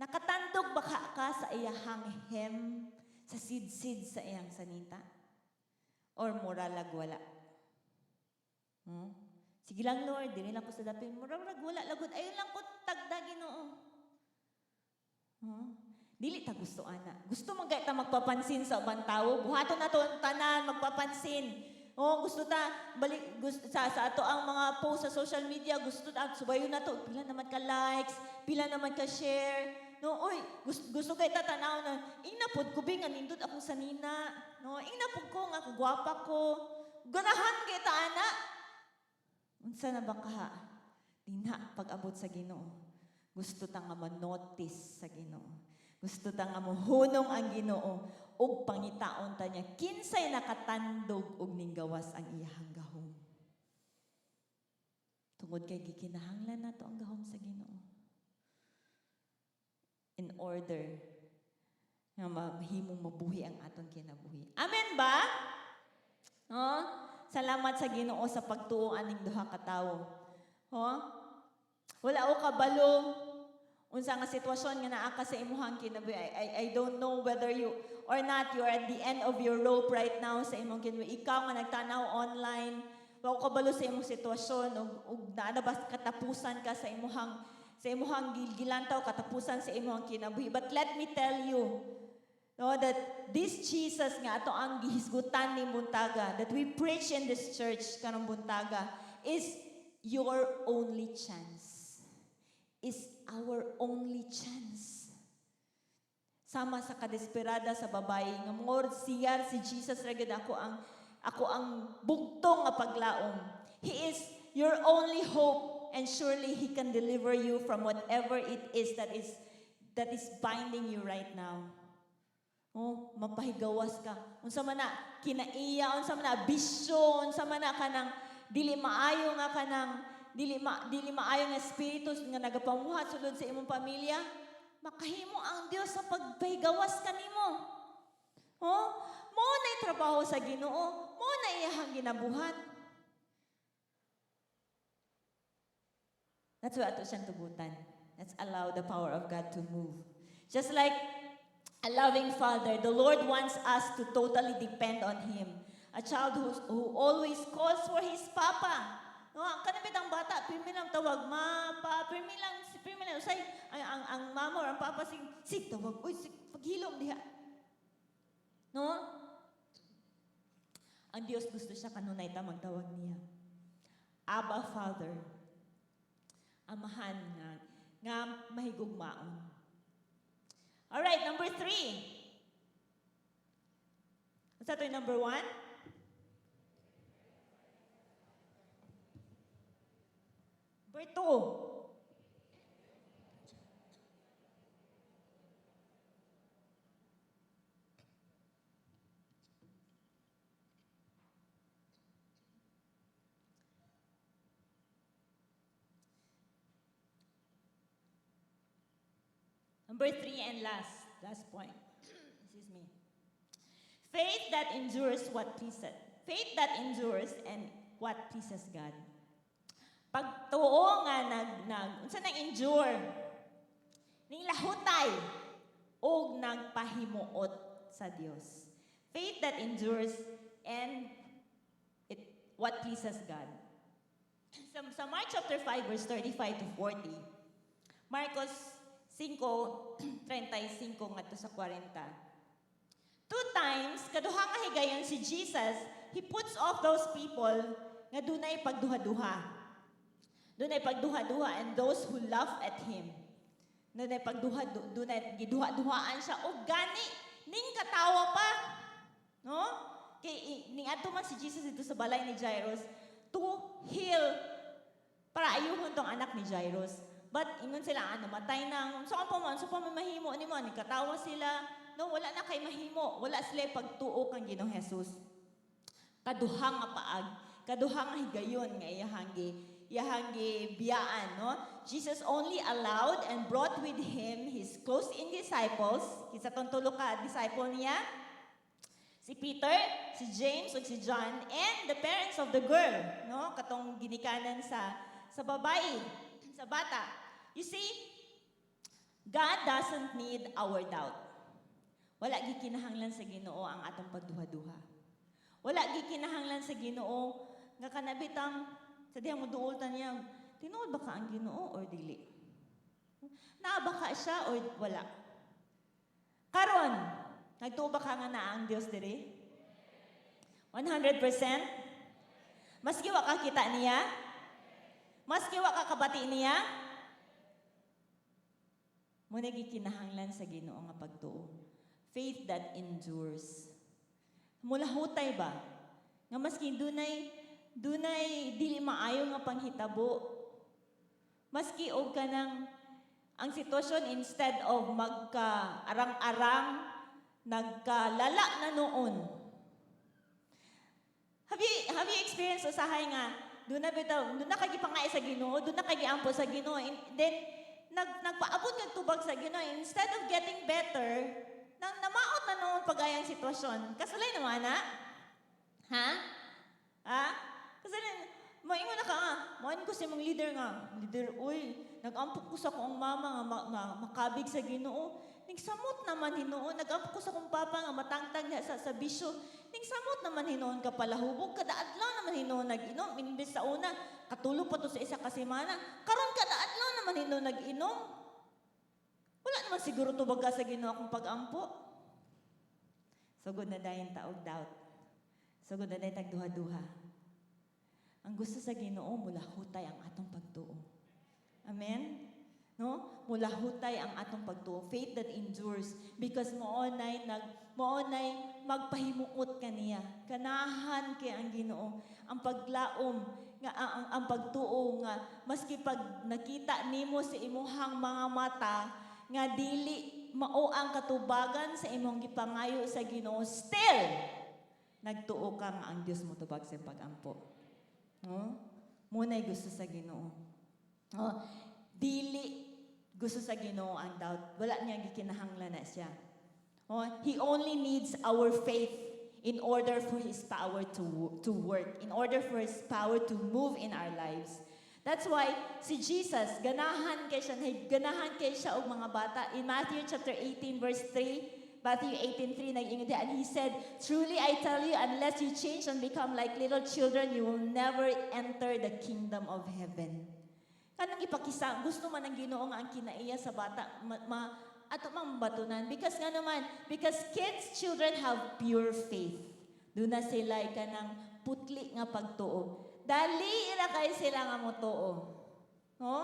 Nakatandog ba ka sa iyahang hem, sa sidsid sa iyang sanita? Or mura lag wala? "Sige lang, Lord, dili lang ko sa dapit. Mura lag wala lagod. Ayun lang ko tagda, Ginoo." Dili ta gusto ana. Gusto man ta magpapansin sa ubang tawo. Buhaton nato ang tanan magpapansin. Oh, gusto ta balik gusto sa ato ang mga post sa social media, gusto ta subayon nato pila naman ka likes, pila naman ka share. No, oy, gusto kay ta tanaw na ingna pod ko bi nga nindot akong sanina. No, ingna pod ko nga kagwapa ko. Ganahan kay ta ana. Unsa na ba ka? Dinha pag-abot sa Ginoo. Gusto ta nga ma-notice sa Ginoo. Gusto ta nga mohunong ang Ginoo ug pangitaon ta niya kinsay nakatandog og ninggawas ang iyahang gahom. Tungod kay gikinahanglan nato ang gahom sa Ginoo. In order nga mahimong mabuhi ang atong kinabuhi. Amen ba? No? Salamat sa Ginoo sa pagtuo aning duha ka tawo. Ho? Wala ko kabalo unsa nga sitwasyon nga naa ka sa imuhang kinabuhi. I don't know whether you or not you are at the end of your rope right now sa imong kinabuhi. Ikaw nga nagtanaw online, wa ko kabalo sa imong sitwasyon ug naa na ba katapusan ka sa imuhang gilantaw, katapusan sa imuhang kinabuhi. But let me tell you, no, that this Jesus nga ato ang gihisgutan ni buntaga, that we preach in this church karong buntaga, is your only chance. Is our only chance. Sama sa kadesperada sa babae nga more siya si Jesus ra gyud ako ang bugtong nga paglaom. He is your only hope, and surely He can deliver you from whatever it is that is binding you right now. Oh, mapahigawas ka. Unsa man na kinaiya, unsa man na bisyo, unsa man na kanang dili maayo nga kanang dili maayo nga espiritu nga nagapamuhat sulod sa imong pamilya, makahimo ang Dios sa pagpahigawas kanimo. Oh, mao na trabaho sa Ginoo, mao na iyahang ginabuhat. That's why ato siyang tugutan. Let's allow the power of God to move. Just like a loving father, the Lord wants us to totally depend on Him. A child who always calls for his papa. No, ang kanang bitang bata, pirmi lang tawag, ma, pa, pirmi lang, si pirmi lang, usay, ang mama or ang papa, sig, tawag, uy, sig, paghilom diha. No? Ang Dios gusto siya kanunay ta magtawag niya. Abba, Father. Amahan nga mahigugmaon. All right, number three. What's that, number one? Number two. Number three and last point. Excuse me. Faith that endures what pleases. Faith that endures and what pleases God. Pagtuo nga nag unsa nang endure? Ning lahutay og nagpahimuot sa Dios. Faith that endures and it what pleases God. Sa Mark chapter 5 verse 35 to 40. Marcos 5:35 ngadto sa 40. Two times, kaduha nga higayon si Jesus, he puts off those people nga dunay pagduha-duha. Dunay pagduha-duha and those who laugh at him. Dunay pagduha, dunay giduha-duhaan siya og gani ning katawa pa. No? Kay ning adto man si Jesus dito sa balay ni Jairus to heal para ayuhon tong anak ni Jairus. But ingon sila, ano, matay na. So, pa man, so pa man mahimo ni mo, katawa sila. No, wala na kay mahimo. Wala sila pagtuo kang Ginoong Jesus. Kaduha nga paag, kaduha nga higayon nga iyahang biyaan, no? Jesus only allowed and brought with him his close-in disciples, kinsa tong tulo ka disciple niya, si Peter, si James ug si John, and the parents of the girl, no? Katong ginikanan sa babae, sa bata. You see, God doesn't need our doubt. Wala gikinahanglan sa Ginoo ang atong pagduha-duha. Wala gikinahanglan sa Ginoo nga kanabitang sa dihang moduol ta niya, tinuod ba ka ang Ginoo or dili? Naa ba ka siya or wala? Karon, nagtuo ba ka nga naa ang Dios diri? 100%? Maski wa ka kita niya? Maski wa ka kabati niya? Mao na gikinahanglan sa Ginoo nga pagtuo. Faith that endures. Mulahutay ba? Nga maski dunay dili maayo nga panghitabo, maski og kanang ang sitwasyon instead of magka-arang-arang, nagkalala na noon. Have you experienced usahay nga doon na bitaw, doon na kay gipangay sa Ginoo, doon na kay giampo sa Ginoo, and then nagpaabot kag tubag sa Ginoo, instead of getting better, nang namaot na noon pagayang sitwasyon. Kasulay naman na? Ha? Ha? Kasi maingon na ka nga, main ko sa imong leader nga, leader, uy, nag-ampo ko sa akong mama nga makabig sa Ginoo. Ning samot naman hinuon, nag-ampo ko sa akong papa nga matangtang niya sa bisyo. Ning samot naman hinuon ka palahubog, kada adlaw naman hinuon nag-inom, imbes sa una, katulo pa to sa isa ka semana. Karon kada adlaw naman hinuon nag-inom. Wala naman siguro tubag ka sa Ginoo akong pag-ampo. Sugod na dayon ta og doubt. Sugod na dayon tag duha-duha. Ang gusto sa Ginoo, mulahutay ang atong pagtuo. Amen? No? Mulahutay ang atong pagtuo. Faith that endures because mao nay magpahimuot kaniya. Kanahan kay ang Ginoo. Ang paglaom nga ang pagtuo nga maski pag nakita nimo sa imuhang mga mata nga dili mao ang katubagan sa imong gipangayo sa Ginoo, still nagtuo ka nga ang Dios motubag sa imong pagampo. No? Mao na'y gusto sa Ginoo. Oh, dili gusto sa Ginoo ang doubt. Wala niya gikinahanglan na siya. Oh, He only needs our faith in order for His power to work, in order for His power to move in our lives. That's why si Jesus, ganahan kay siya og mga bata. In Matthew chapter 18 verse 3, Matthew 18:3, nag-ingon diha, and He said, "Truly I tell you, unless you change and become like little children, you will never enter the kingdom of heaven." Kanang ipakisa, gusto man ang Ginoo nga ang kinaiya sa bata, ato mang batunan. Because nga naman, because kids, children have pure faith. Duna sila kanang putli nga pagtuo. Dali ra kay sila nga motuo. No?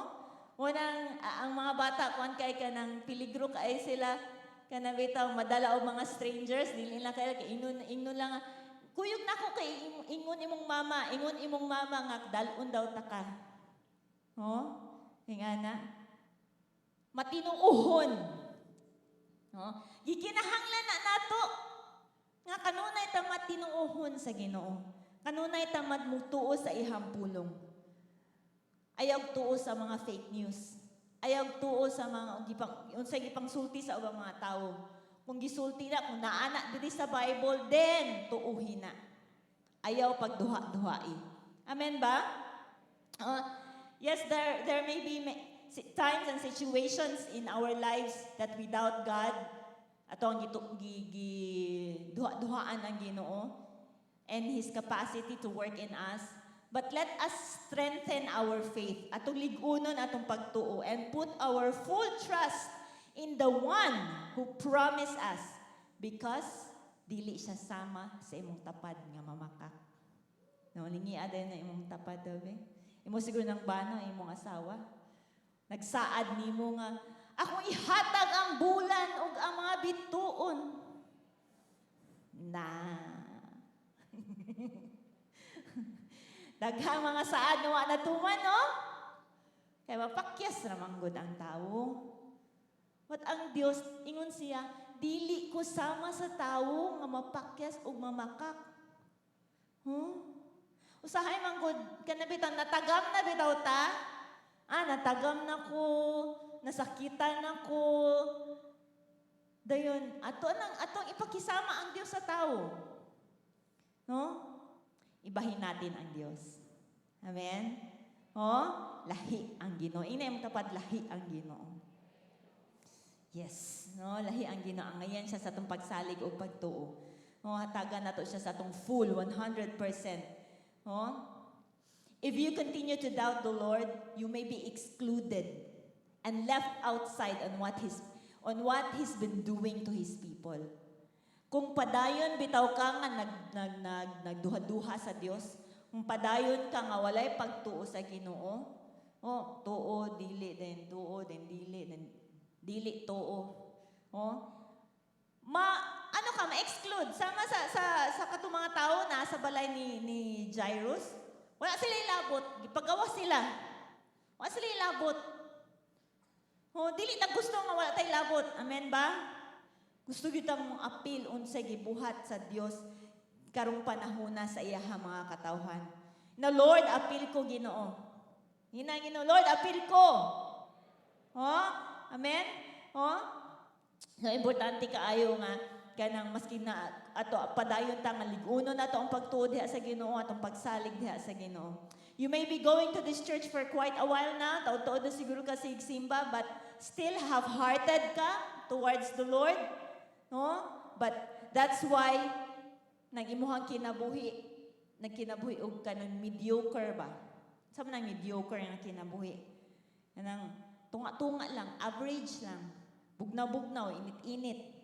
Unang ang mga bata, kuan kay kanang peligro kay sila, kanang bitaw madala og mga strangers, dili na kay kay ingon ingon lang nga, "Kuyog nako kay ingon imong mama, ingon imong mama nga dal-on daw ta ka." No? Ingana. Matinuohon. No? Gikinahanglan na nato nga kanunay ta matinuohon sa Ginoo. Kanunay ta mutuo sa iyang pulong. Ayaw tuo sa mga fake news. Ayaw tuo sa mga gipang unsay gipang sulti sa ubang mga tawo. Kung gisulti na, kung naa na diri sa Bible, then tuuhin na. Ayaw pagduha-duhai. Amen ba? Yes, there may be times and situations in our lives that we doubt God. Ato ang gitu, gi, gi, duha-duhaan ang Ginoo and His capacity to work in us. But let us strengthen our faith. Atong lig-unon atong pagtuo and put our full trust in the one who promised us, because dili siya sama sa imong tapad nga mamakak. No, lingia din na imong tapad daw be. Imo siguro ng bana, imong asawa. Nagsaad nimo nga, "Akong ihatag ang bulan ug ang mga bituon." Na. Daghang mga saad nga wa natuman, no? Kay mapakyas ra man gud ang tawo. But ang Dios, ingon siya, "Dili ko sama sa tawo nga mapakyas ug mamakak." Huh? Usahay man gud kana bitaw natagam na bitaw ta. Ah, natagam na ko, nasakitan na ko. Dayon, ato nang atong ipakisama ang Dios sa tawo. No? Ibahin natin ang Dios. Amen? Oh, lahi ang Ginoo. Ingna imong tapad, "Lahi ang Ginoo." Yes, no, lahi ang Ginoo. Angayan siya sa atong pagsalig o pagtuo. No, hatagan nato siya sa atong full 100%. No? If you continue to doubt the Lord, you may be excluded and left outside on what He's been doing to His people. Kung padayon bitaw ka nga nag nag nag nagduha-duha sa Dios, kung padayon ka nga walay pagtuo sa Ginoo, oh, tuo dili, then tuo, then dili, then dili tuo. Oh, ma ano ka, ma-exclude sama sa katong mga tao na sa balay ni Jairus. Wala sila ilabot, gipagawas sila. Wala sila ilabot. Oh, dili ta gusto nga wala tay labot. Amen ba? Gusto gyud mo apil unsay gibuhat sa Dios karong panahona sa iyaha mga katawhan. Na, "Lord, apil ko, Ginoo." Hina Ginoo, "Lord, apil ko." Oh? Amen? Oh? So importante kaayo nga kanang maski na ato padayon ta nga lig-uno nato ang pagtuo diha sa Ginoo, atong pagsalig diha sa Ginoo. You may be going to this church for quite a while now, taud-taud na siguro ka sa simba, but still half-hearted ka towards the Lord. No? But that's why nang imuhang kinabuhi, nagkinabuhi og kanang mediocre ba? Sa man ang mediocre nga kinabuhi? Kanang tunga-tunga lang, average lang. Bugnaw-bugnaw, init-init.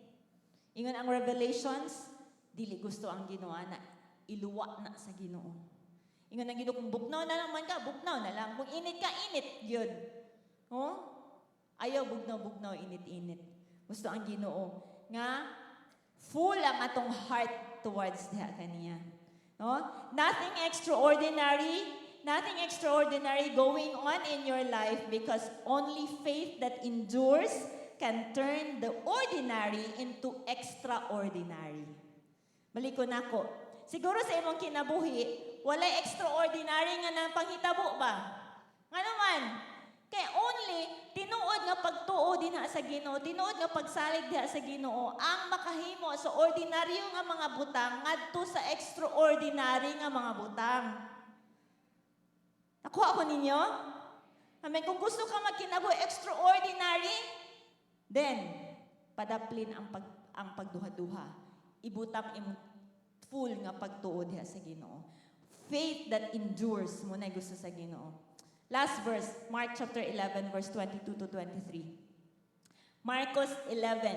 Ingon ang Revelations, dili gusto ang Ginoo na iluwa na sa Ginoo. Ingon ang Ginoo, kung bugnaw na lang man ka, bugnaw na lang. Kung init ka, init gyud. Oh? Ayaw bugnaw-bugnaw, init-init. Gusto ang Ginoo nga full ang atong heart towards diha kaniya. No? Nothing extraordinary going on in your life, because only faith that endures can turn the ordinary into extraordinary. Balikon nako. Siguro sa imong kinabuhi, walay extraordinary nga nang panghitabo ba? Ngano man? Kay only tinuod nga pagtuo dinha sa Ginoo, tinuod nga pagsalig diha sa Ginoo ang makahimo sa ordinaryo nga mga butang ngadto sa extraordinary nga mga butang. Nakuha ko ninyo? Amen. Kung gusto ka magkinabuhi extraordinary, then padaplin ang pagduha-duha. Ibutang imong full nga pagtuo diha sa Ginoo. Faith that endures mao na gusto sa Ginoo. Last verse, Mark chapter 11 verse 22 to 23. Marcos 11,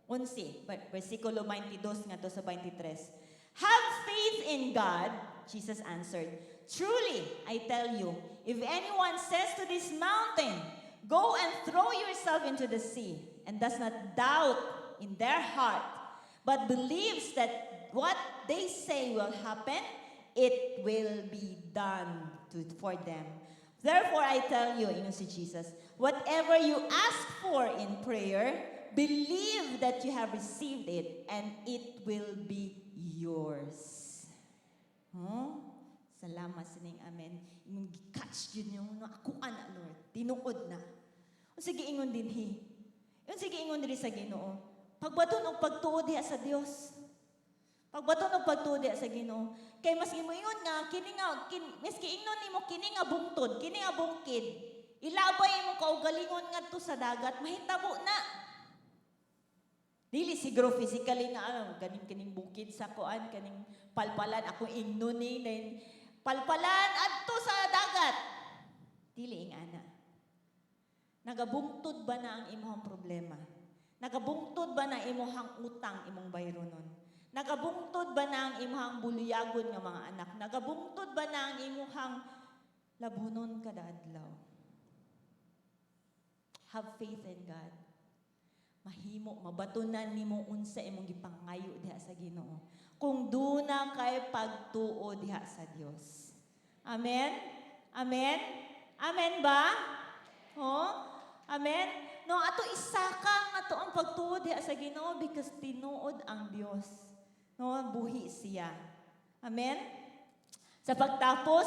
11, versikulo 22 ngadto sa 23. "Have faith in God," Jesus answered. "Truly, I tell you, if anyone says to this mountain, 'Go and throw yourself into the sea,' and does not doubt in their heart, but believes that what they say will happen, it will be done for them. Therefore, I tell you," ingon si Jesus, "whatever you ask for in prayer, believe that you have received it, and it will be yours." Huh? Salamat sining amen. Imong gi-catch yun yung no, ako ana, Lord. Tinuod na. O sige, ingon dinhi. Yung sige, ingon diri sa Ginoo. Pagbaton og pagtuo diha sa Dios. Pagbaton og pagtuo diha sa Ginoo. Kay maski mo ingon nga kini nga maski ingnon nimo kini nga bungtod, kini nga bukid, ilabay imong kaugalingon ngadto sa dagat, mahitabo na. Dili siguro physically nga ano, ganing kining bukid sa kuan, kaning palpalan ako ingnon ni, then palpalan adto sa dagat. Dili ingana. Nagabungtod ba na ang imong problema? Nagabungtod ba na imong utang imong bayronon? Nagabungtod ba na ang imong buliyagon nga mga anak? Nagabungtod ba na ang imong labhonon kada adlaw? Have faith in God. Mahimo, mabatunan nimo unsa imong gipangayo diha sa Ginoo. Kung duna kay pagtuo diha sa Dios. Amen? Amen? Amen ba? Oh? Amen? No, ato isaka nga ato ang pagtuo diha sa Ginoo because tinuod ang Dios. No, buhi siya. Amen? Sa pagtapos,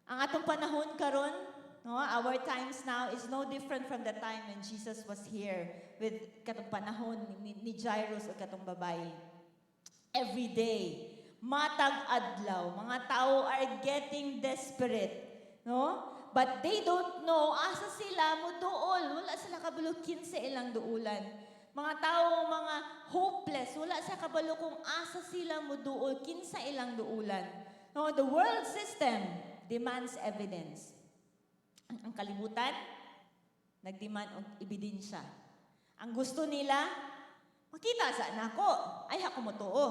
ang atong panahon karon, no, our times now is no different from the time when Jesus was here with katong panahon ni Jairus o katong babae. Every day, matag adlaw, mga tao are getting desperate, no? But they don't know asa sila moduol. Wala sila kabalo kinsa ilang duulan. Mga tao, mga hopeless, wala sila kabalo kung asa sila moduol, kinsa ilang duulan. No, the world system demands evidence. Ang kalibutan, nagdemand og ebidensya. Ang gusto nila, makita sa nako, ay ako motuo.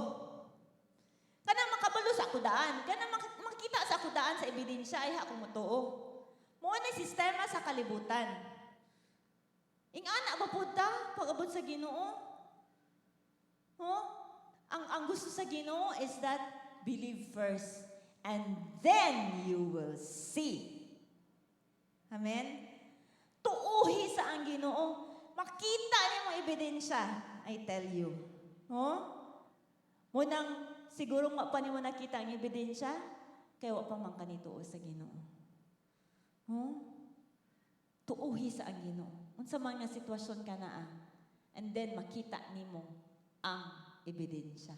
Kanang makabalo sa ako daan, kanang makita sa ako daan sa ebidensya, ay ako motuo. Mao na sistema sa kalibutan. Ingana ba pud ta pag-abot sa Ginoo? Huh? Ang gusto sa Ginoo is that believe first and then you will see. Amen? Tuuhi sa ang Ginoo. Makita nimo ebidensya, I tell you. Huh? Munang siguro nga pa nimo nakita ang ebidensya, kay wa pa man kanituo sa Ginoo. Huh? Tuuhi sa ang Ginoo. Unsa man nga sitwasyon ka naa, and then makita nimo ang ebidensya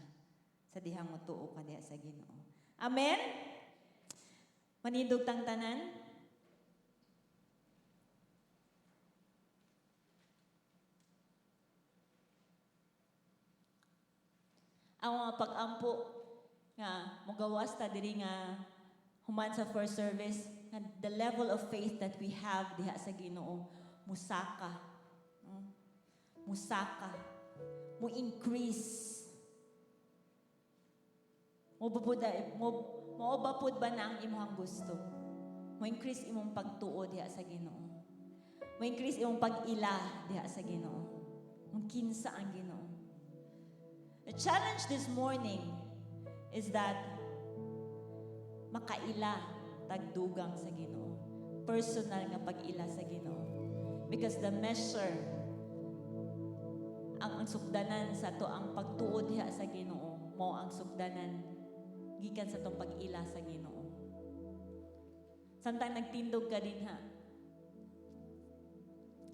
sa dihang motuo ka diha sa Ginoo. Amen? Manindog tang tanan. Ang mga pag-ampo nga mogawas ta diri nga human sa first service nga the level of faith that we have diha sa Ginoo musaka, no? Musaka, mo increase, mo bubuda mo, mao ba pud ba na ang imong gusto mo increase imong pagtuo diha sa Ginoo, mo increase imong pag-ila diha sa Ginoo, kung kinsa ang Ginoo? The challenge this morning is that makaila tagdugang sa Ginoo. Personal nga pag-ila sa Ginoo. Because the measure, ang sukdanan sa atoang pagtuo diha sa Ginoo, mao ang sukdanan gikan sa atong pag-ila sa Ginoo. Samtang nagtindog ka dinha,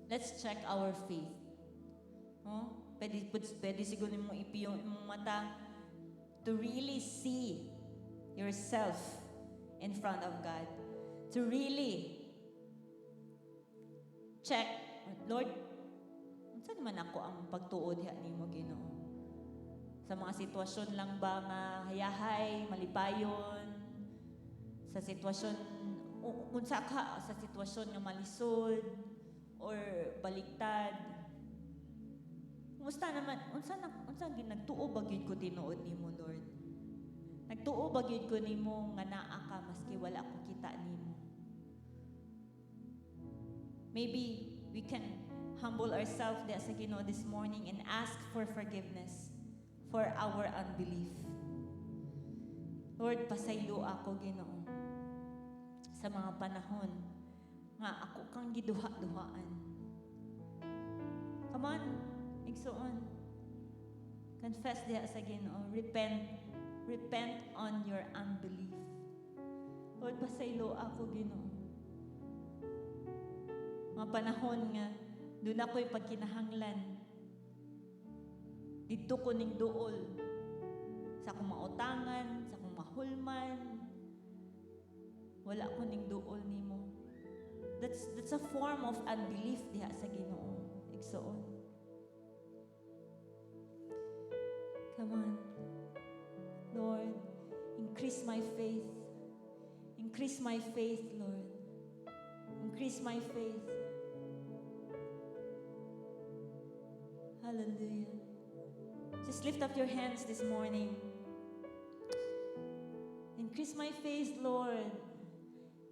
let's check our faith. No? Pwede siguro mo ipiyong imong mata to really see yourself in front of God. To really check, "Lord, unsa naman akoang pagtuo diha nimo, Ginoo? Sa mga sitwasyon lang ba nga hayahay, malipayon, sa sitwasyon unsa ka sa sitwasyon nga malisod or baliktad? Kumusta naman unsa na unsa gyud, nagtuo ba gyud ko tinuod nimo, Lord? Nagtuo ba gyud ko nimo nga naa ka maski wala ko kita nimo?" Maybe we can humble ourselves diha sa Ginoo this morning and ask for forgiveness for our unbelief. Lord, pasaylo ako, Ginoo, sa mga panahon nga ako kang giduha-duhaan. Come on, igsuon. Confess diha sa Ginoo. Repent. Repent on your unbelief. Lord, pasaylo ako, Ginoo. Mga panahon nga duna ko'y pagkinahanglan, didto ko ning duol sa akong mautangan, sa akong mahulman. Wala ko ning duol nimo. That's a form of unbelief diha sa Ginoo, igsuon. Come on. Lord, increase my faith. Increase my faith, Lord. Increase my faith. Hallelujah. Just lift up your hands this morning. Increase my faith, Lord.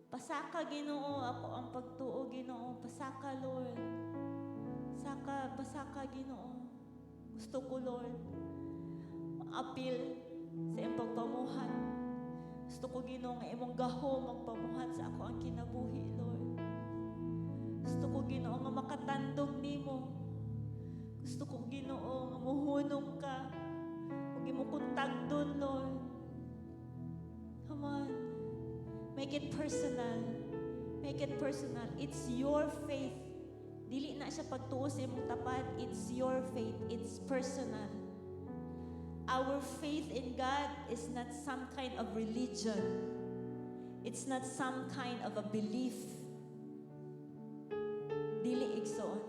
Pasaka, Ginoo, akoang pagtuo, Ginoo. Pasaka, Lord. Saka, pasaka, Ginoo. Gusto ko, Lord, maapil sa iyong pagpamuhat. Gusto ko, Ginoo, nga imong gahom magpamuhat sa akoang kinabuhi, Lord. Gusto ko, Ginoo, nga makatandog nimo. Gusto ko, Ginoo, nga muhunong ka. Ug imo kong tagdon, Lord. Come on. Make it personal. Make it personal. It's your faith. Dili na siya pagtuo sa imong tapad. It's your faith. It's personal. Our faith in God is not some kind of religion. It's not some kind of a belief. Dili, igsoon.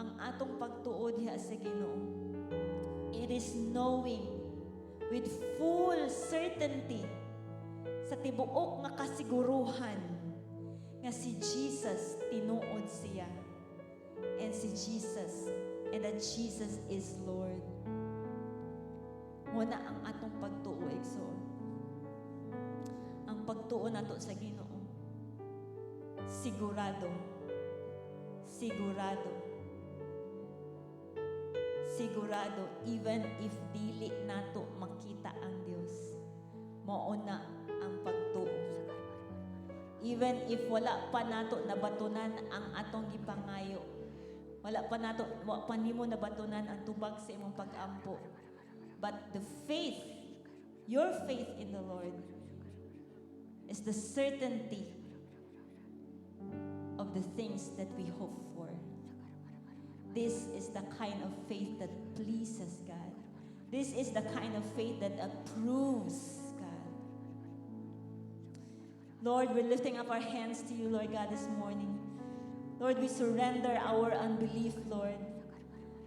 Ang atong pagtuo diha sa Ginoo, it is knowing with full certainty, sa tibuok nga kasiguruhan nga si Jesus, tinuod siya. And si Jesus, and that Jesus is Lord. Mao na ang atong pagtuo, igsoon. Ang pagtuo nato sa Ginoo, sigurado. Sigurado. Sigurado, even if dili nato makita ang Dios. Mao na ang pagtuo. Even if wala pa nato nabatunan ang atong gipangayo. Wala pa nato, wa pa nimo nabatunan ang tubag sa imong pag-ampo. But the faith, your faith in the Lord, is the certainty of the things that we hope for. This is the kind of faith that pleases God. This is the kind of faith that approves God. Lord, we're lifting up our hands to you, Lord God, this morning. Lord, we surrender our unbelief, Lord.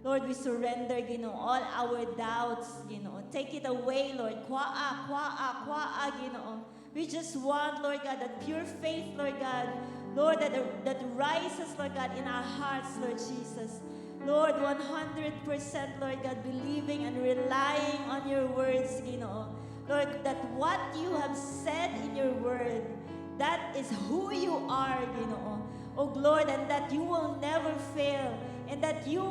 Lord, we surrender, Ginoo, all our doubts, Ginoo. Take it away, Lord. Kuhaa, kuhaa, kuhaa, Ginoo. We just want, Lord God, that pure faith, Lord God. Lord, that rises, Lord God, in our hearts, Lord Jesus. Lord, 100%, Lord God, believing and relying on your words, Ginoo. Lord, that what you have said in your word, that is who you are, Ginoo. Oh, Lord, and that you will never fail and that you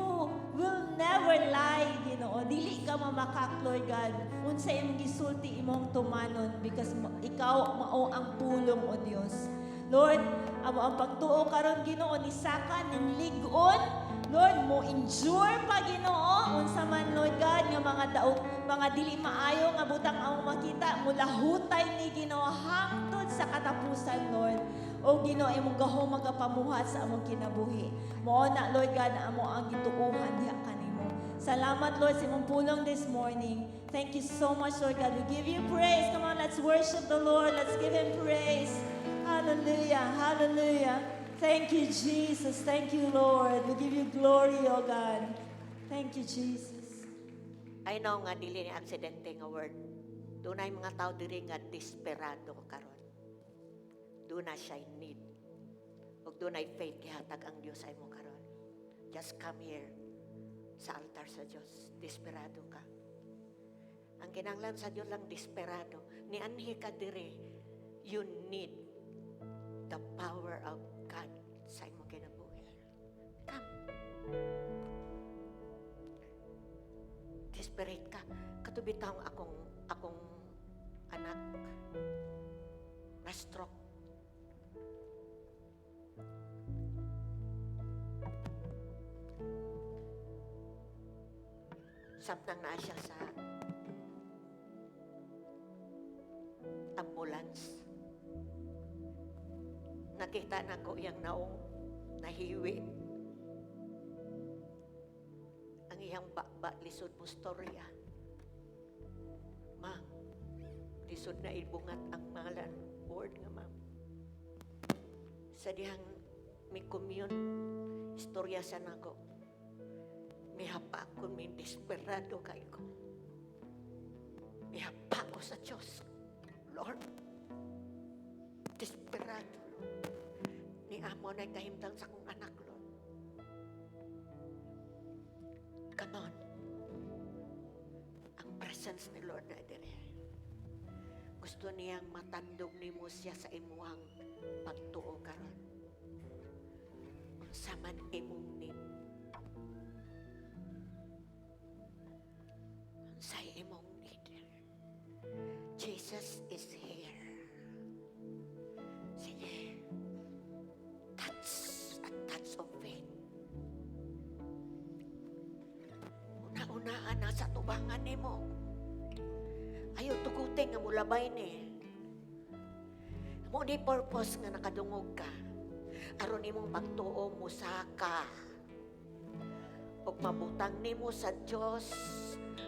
will never lie, Ginoo. Dili ka mamakak, Lord God. Unsa imong gisulti, imong tumanon because ikaw mao ang pulong, O Dios. Lord, amo ang pagtuo karon, Ginoo, ni saka ning lig-on. Lord, mo endure pa, Ginoo, unsa man, Lord God, nga mga daot, mga dili maayo nga butang among makita, mulahutay ni, Ginoo, hangtod sa katapusan, Lord. O Ginoo, imong gahom magapamuhat sa among kinabuhi. Mao na, Lord God, amo ang gituohan diha kanimo. Salamat, Lord, sa imong pulong this morning. Thank you so much, Lord God. We give you praise. Come on, let's worship the Lord. Let's give him praise. Hallelujah. Hallelujah. Thank you, Jesus. Thank you, Lord. We give you glory, O God. Thank you, Jesus. I know nga dili ni aksidente nga word. Dunay mga tao diri nga desperado karon. Duna siya need. Ug dunay faith gihatag ang Dios sa imo karon. Just come here sa altar sa Dios. Desperado ka. Ang kinahanglan sa Dios lang desperado. Nianhi ka diri, you need the power of God sa imong kinabuhi. Come. Desperate ka. Kato bitawng akong anak na stroke. Samtang naa siya sa ambulance. Nakita na ko iyang naong nahiwi. Ang iyang baba, lisod mo storya. Ma, lisod na ibungat ang ngalan, word nga ma'am. Sa dihang mi commune, istorya sa nako. Mihapa ko, mi desperado kay ko. Mihapa ko sa Diyos. Lord, desperado, Lord. Ni amo na kahimtang sa akong anak, Lord. Come on. Ang presence ni Lord na dire. Gusto niyang matandog nimo siya sa imuhang pagtuo karon. Unsa man imong need. Unsay imong need. Jesus is here. Sige. Touch, a touch of faith. Una-unaan na sa tubangan nimo. Ayaw tugutin nga mulabay ni. Mo ni purpose nga nakadungog ka. Aron imong pagtuo musaka. Ug mabutang nimo sa Dios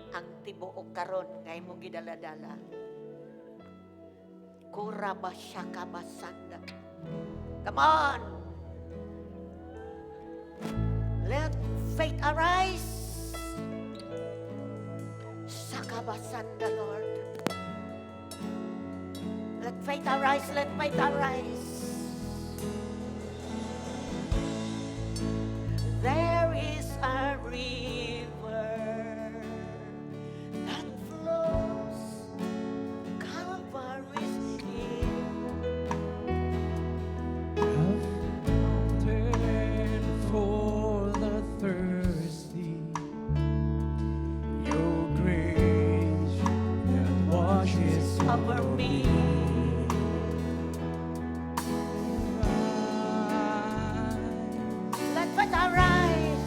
ang tibuok karon nga imong gidala-dala. Kura ba siya ka basanda? Come on! Let faith arise. Sakabasanda, Lord. Let faith arise, let faith arise. There is a river that flows Calvary's hill. Fountain for the thirsty, your grace that washes over me. Let faith arise.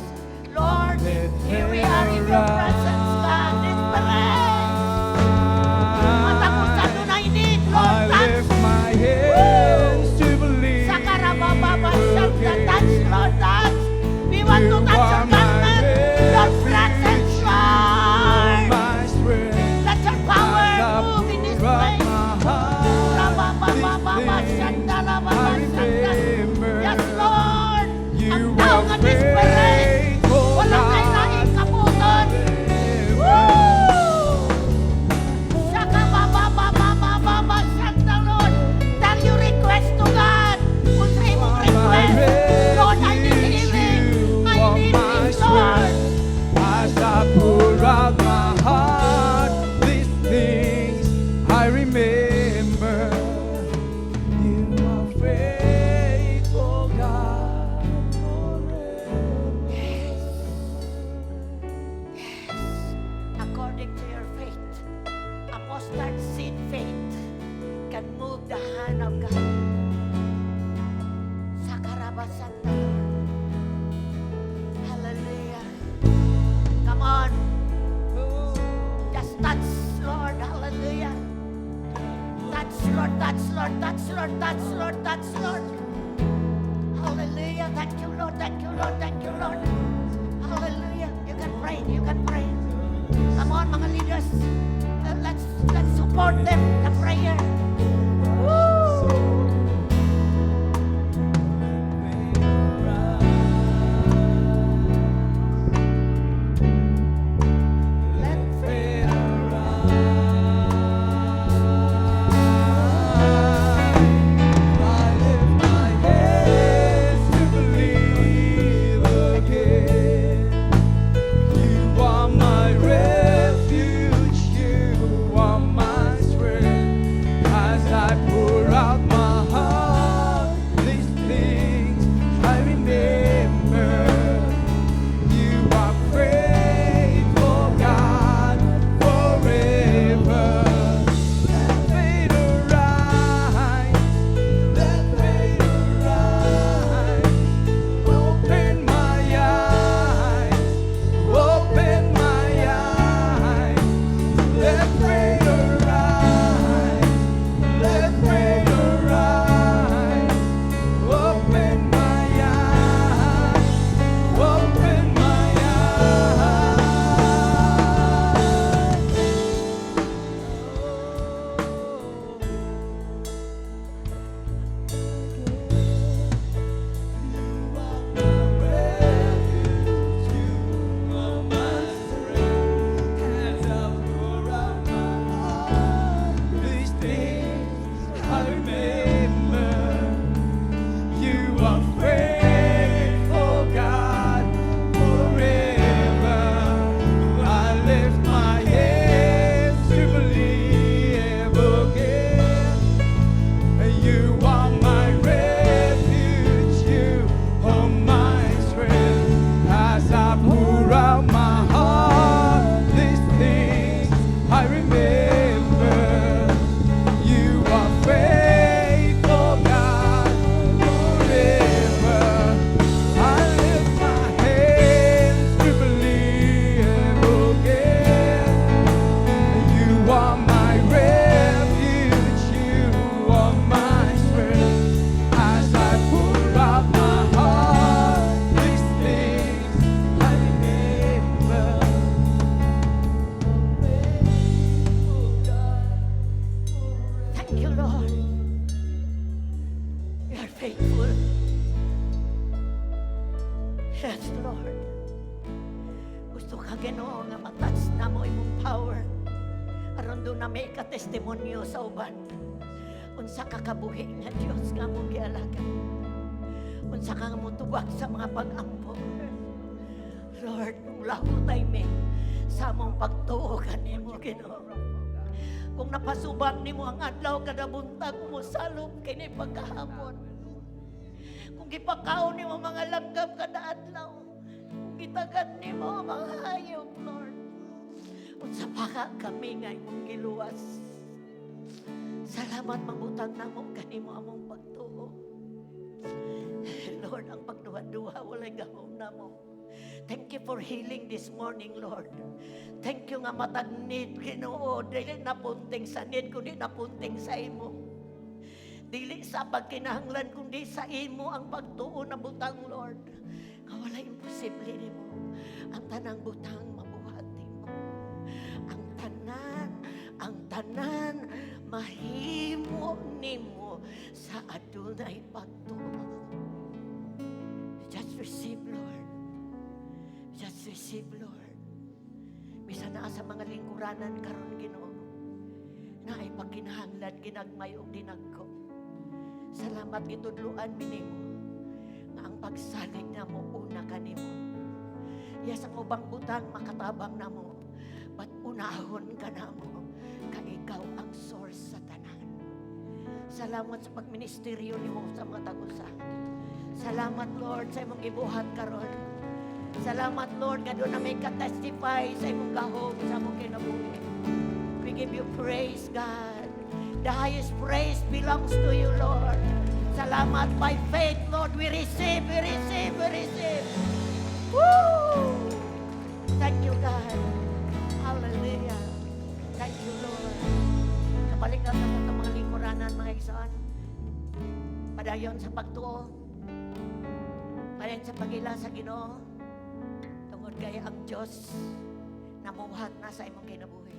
Lord, Let here we are in your presence, God. Desperate. Matapusan mo na init, Lord. I Touch. Lift my hands to believe Sakarabababa, Santa, touch, again. Lord, touch. We want to You touch your are my garment, your presence, refuge, Lord. my strength. Let your power As I move in this pour out place. my heart, Rababababa, these things Santa, Rababa, I Santa. remember. Yes, Lord. You Ang tao are nga desperate. faithful, Walang God. kailaing kabuton. Forever. Woo! Saka babababababa, Santa, Lord. Tell your request to God. Kung sa imong My request. Lord, I need refuge, healing. you I are need my this, Lord. strength. As I pour out my heart, these things I remember. You are faithful, God, forever. Yes. According to your faith, a mustard seed faith can move the hand of God. Touch, Lord, touch, Lord, touch, Lord, touch, Lord. Hallelujah. Thank you, Lord. Thank you, Lord. Thank you, Lord. Hallelujah. You can pray. You can pray. Come on, mga leaders. Let's support them. The prayer. Woo! Let faith arise. I lift my hands to believe again. You are my refuge, you are my strength. As I pour out my heart, these things I remember. You are faithful, God, forever. Let faith arise. Let faith arise. Open my eyes. Open my eyes. Let faith arise. Let faith arise. Open my eyes. Open my eyes. Oh. You are my refuge, you are my strength. As I pour out my heart, these things I remember. You are faithful, God, forever. I lift my hands to believe again. You are my refuge, you are my strength. As I pour out my heart, these things I remember. You are faithful, God, forever. I lift my hands to believe again. You are my refuge, you are my strength. As I pour out my heart, these things I remember. Faithful God. Thank you, Lord. You are faithful. Yes, Lord. Gusto ka, Ginoo, nga ma-touch namo imong power. Aron duna may katestimonyo sa uban. Unsa ka kabuhi nga Dios nga among gialagad. Unsa ka nga motubag sa mga pag-ampo. Lord, kung lahutay mi sa among pagtuo kanimo, Ginoo. Kung napasubang nimo ang adlaw kada buntag, mosalop kini pagkahapon. Kung gipakaon nimo mga langgam kada adlaw, kung gitagad nimo ang mga hayop, Lord. Unsa pa ka kami nga imong giluwas. Salamat, mabutang namo kanimo among pagtuo. Lord, ang pagduha-duha walay gahom namo. Thank you for healing this morning, Lord. Thank you nga matag need, Ginoo, dili napunting sa need, kundi napunting sa imo. Dili sa pagkinahanglan, kundi sa imo ang pagtuo na butang, Lord. Nga wala imposible nimo. Ang tanang butang mabuhat nimo. Ang tanan mahimo nimo sa adunay pagtuo. Just receive, Lord. Just receive, Lord. Bisan naa sa mga lingkuranan karon, Ginoo, naay pagkinahanglan, ginagmay ug dinagko. Salamat gitudloan mi nimo nga ang pagsalig namo una kanimo. Yes, ang ubang butang makatabang namo. But unahon ka namo kay ikaw ang source sa tanan. Salamat sa pagministeryo nimo sa mga tag-usa. Salamat, Lord, sa imong gibuhat karon. Salamat, Lord, nga duna may ka-testify sa imong gahom sa among kinabuhi. We give you praise, God. The highest praise belongs to you, Lord. Salamat by faith, Lord. We receive, we receive, we receive. Woo! Thank you, God. Hallelujah. Thank you, Lord. Kabalik na sa itong mga lingkuranan, mga igsoon. Padayon sa pagtuo. Padayon sa pag-ila sa Ginoo. Tungod kay ang Diyos namuhat na sa imong kinabuhi.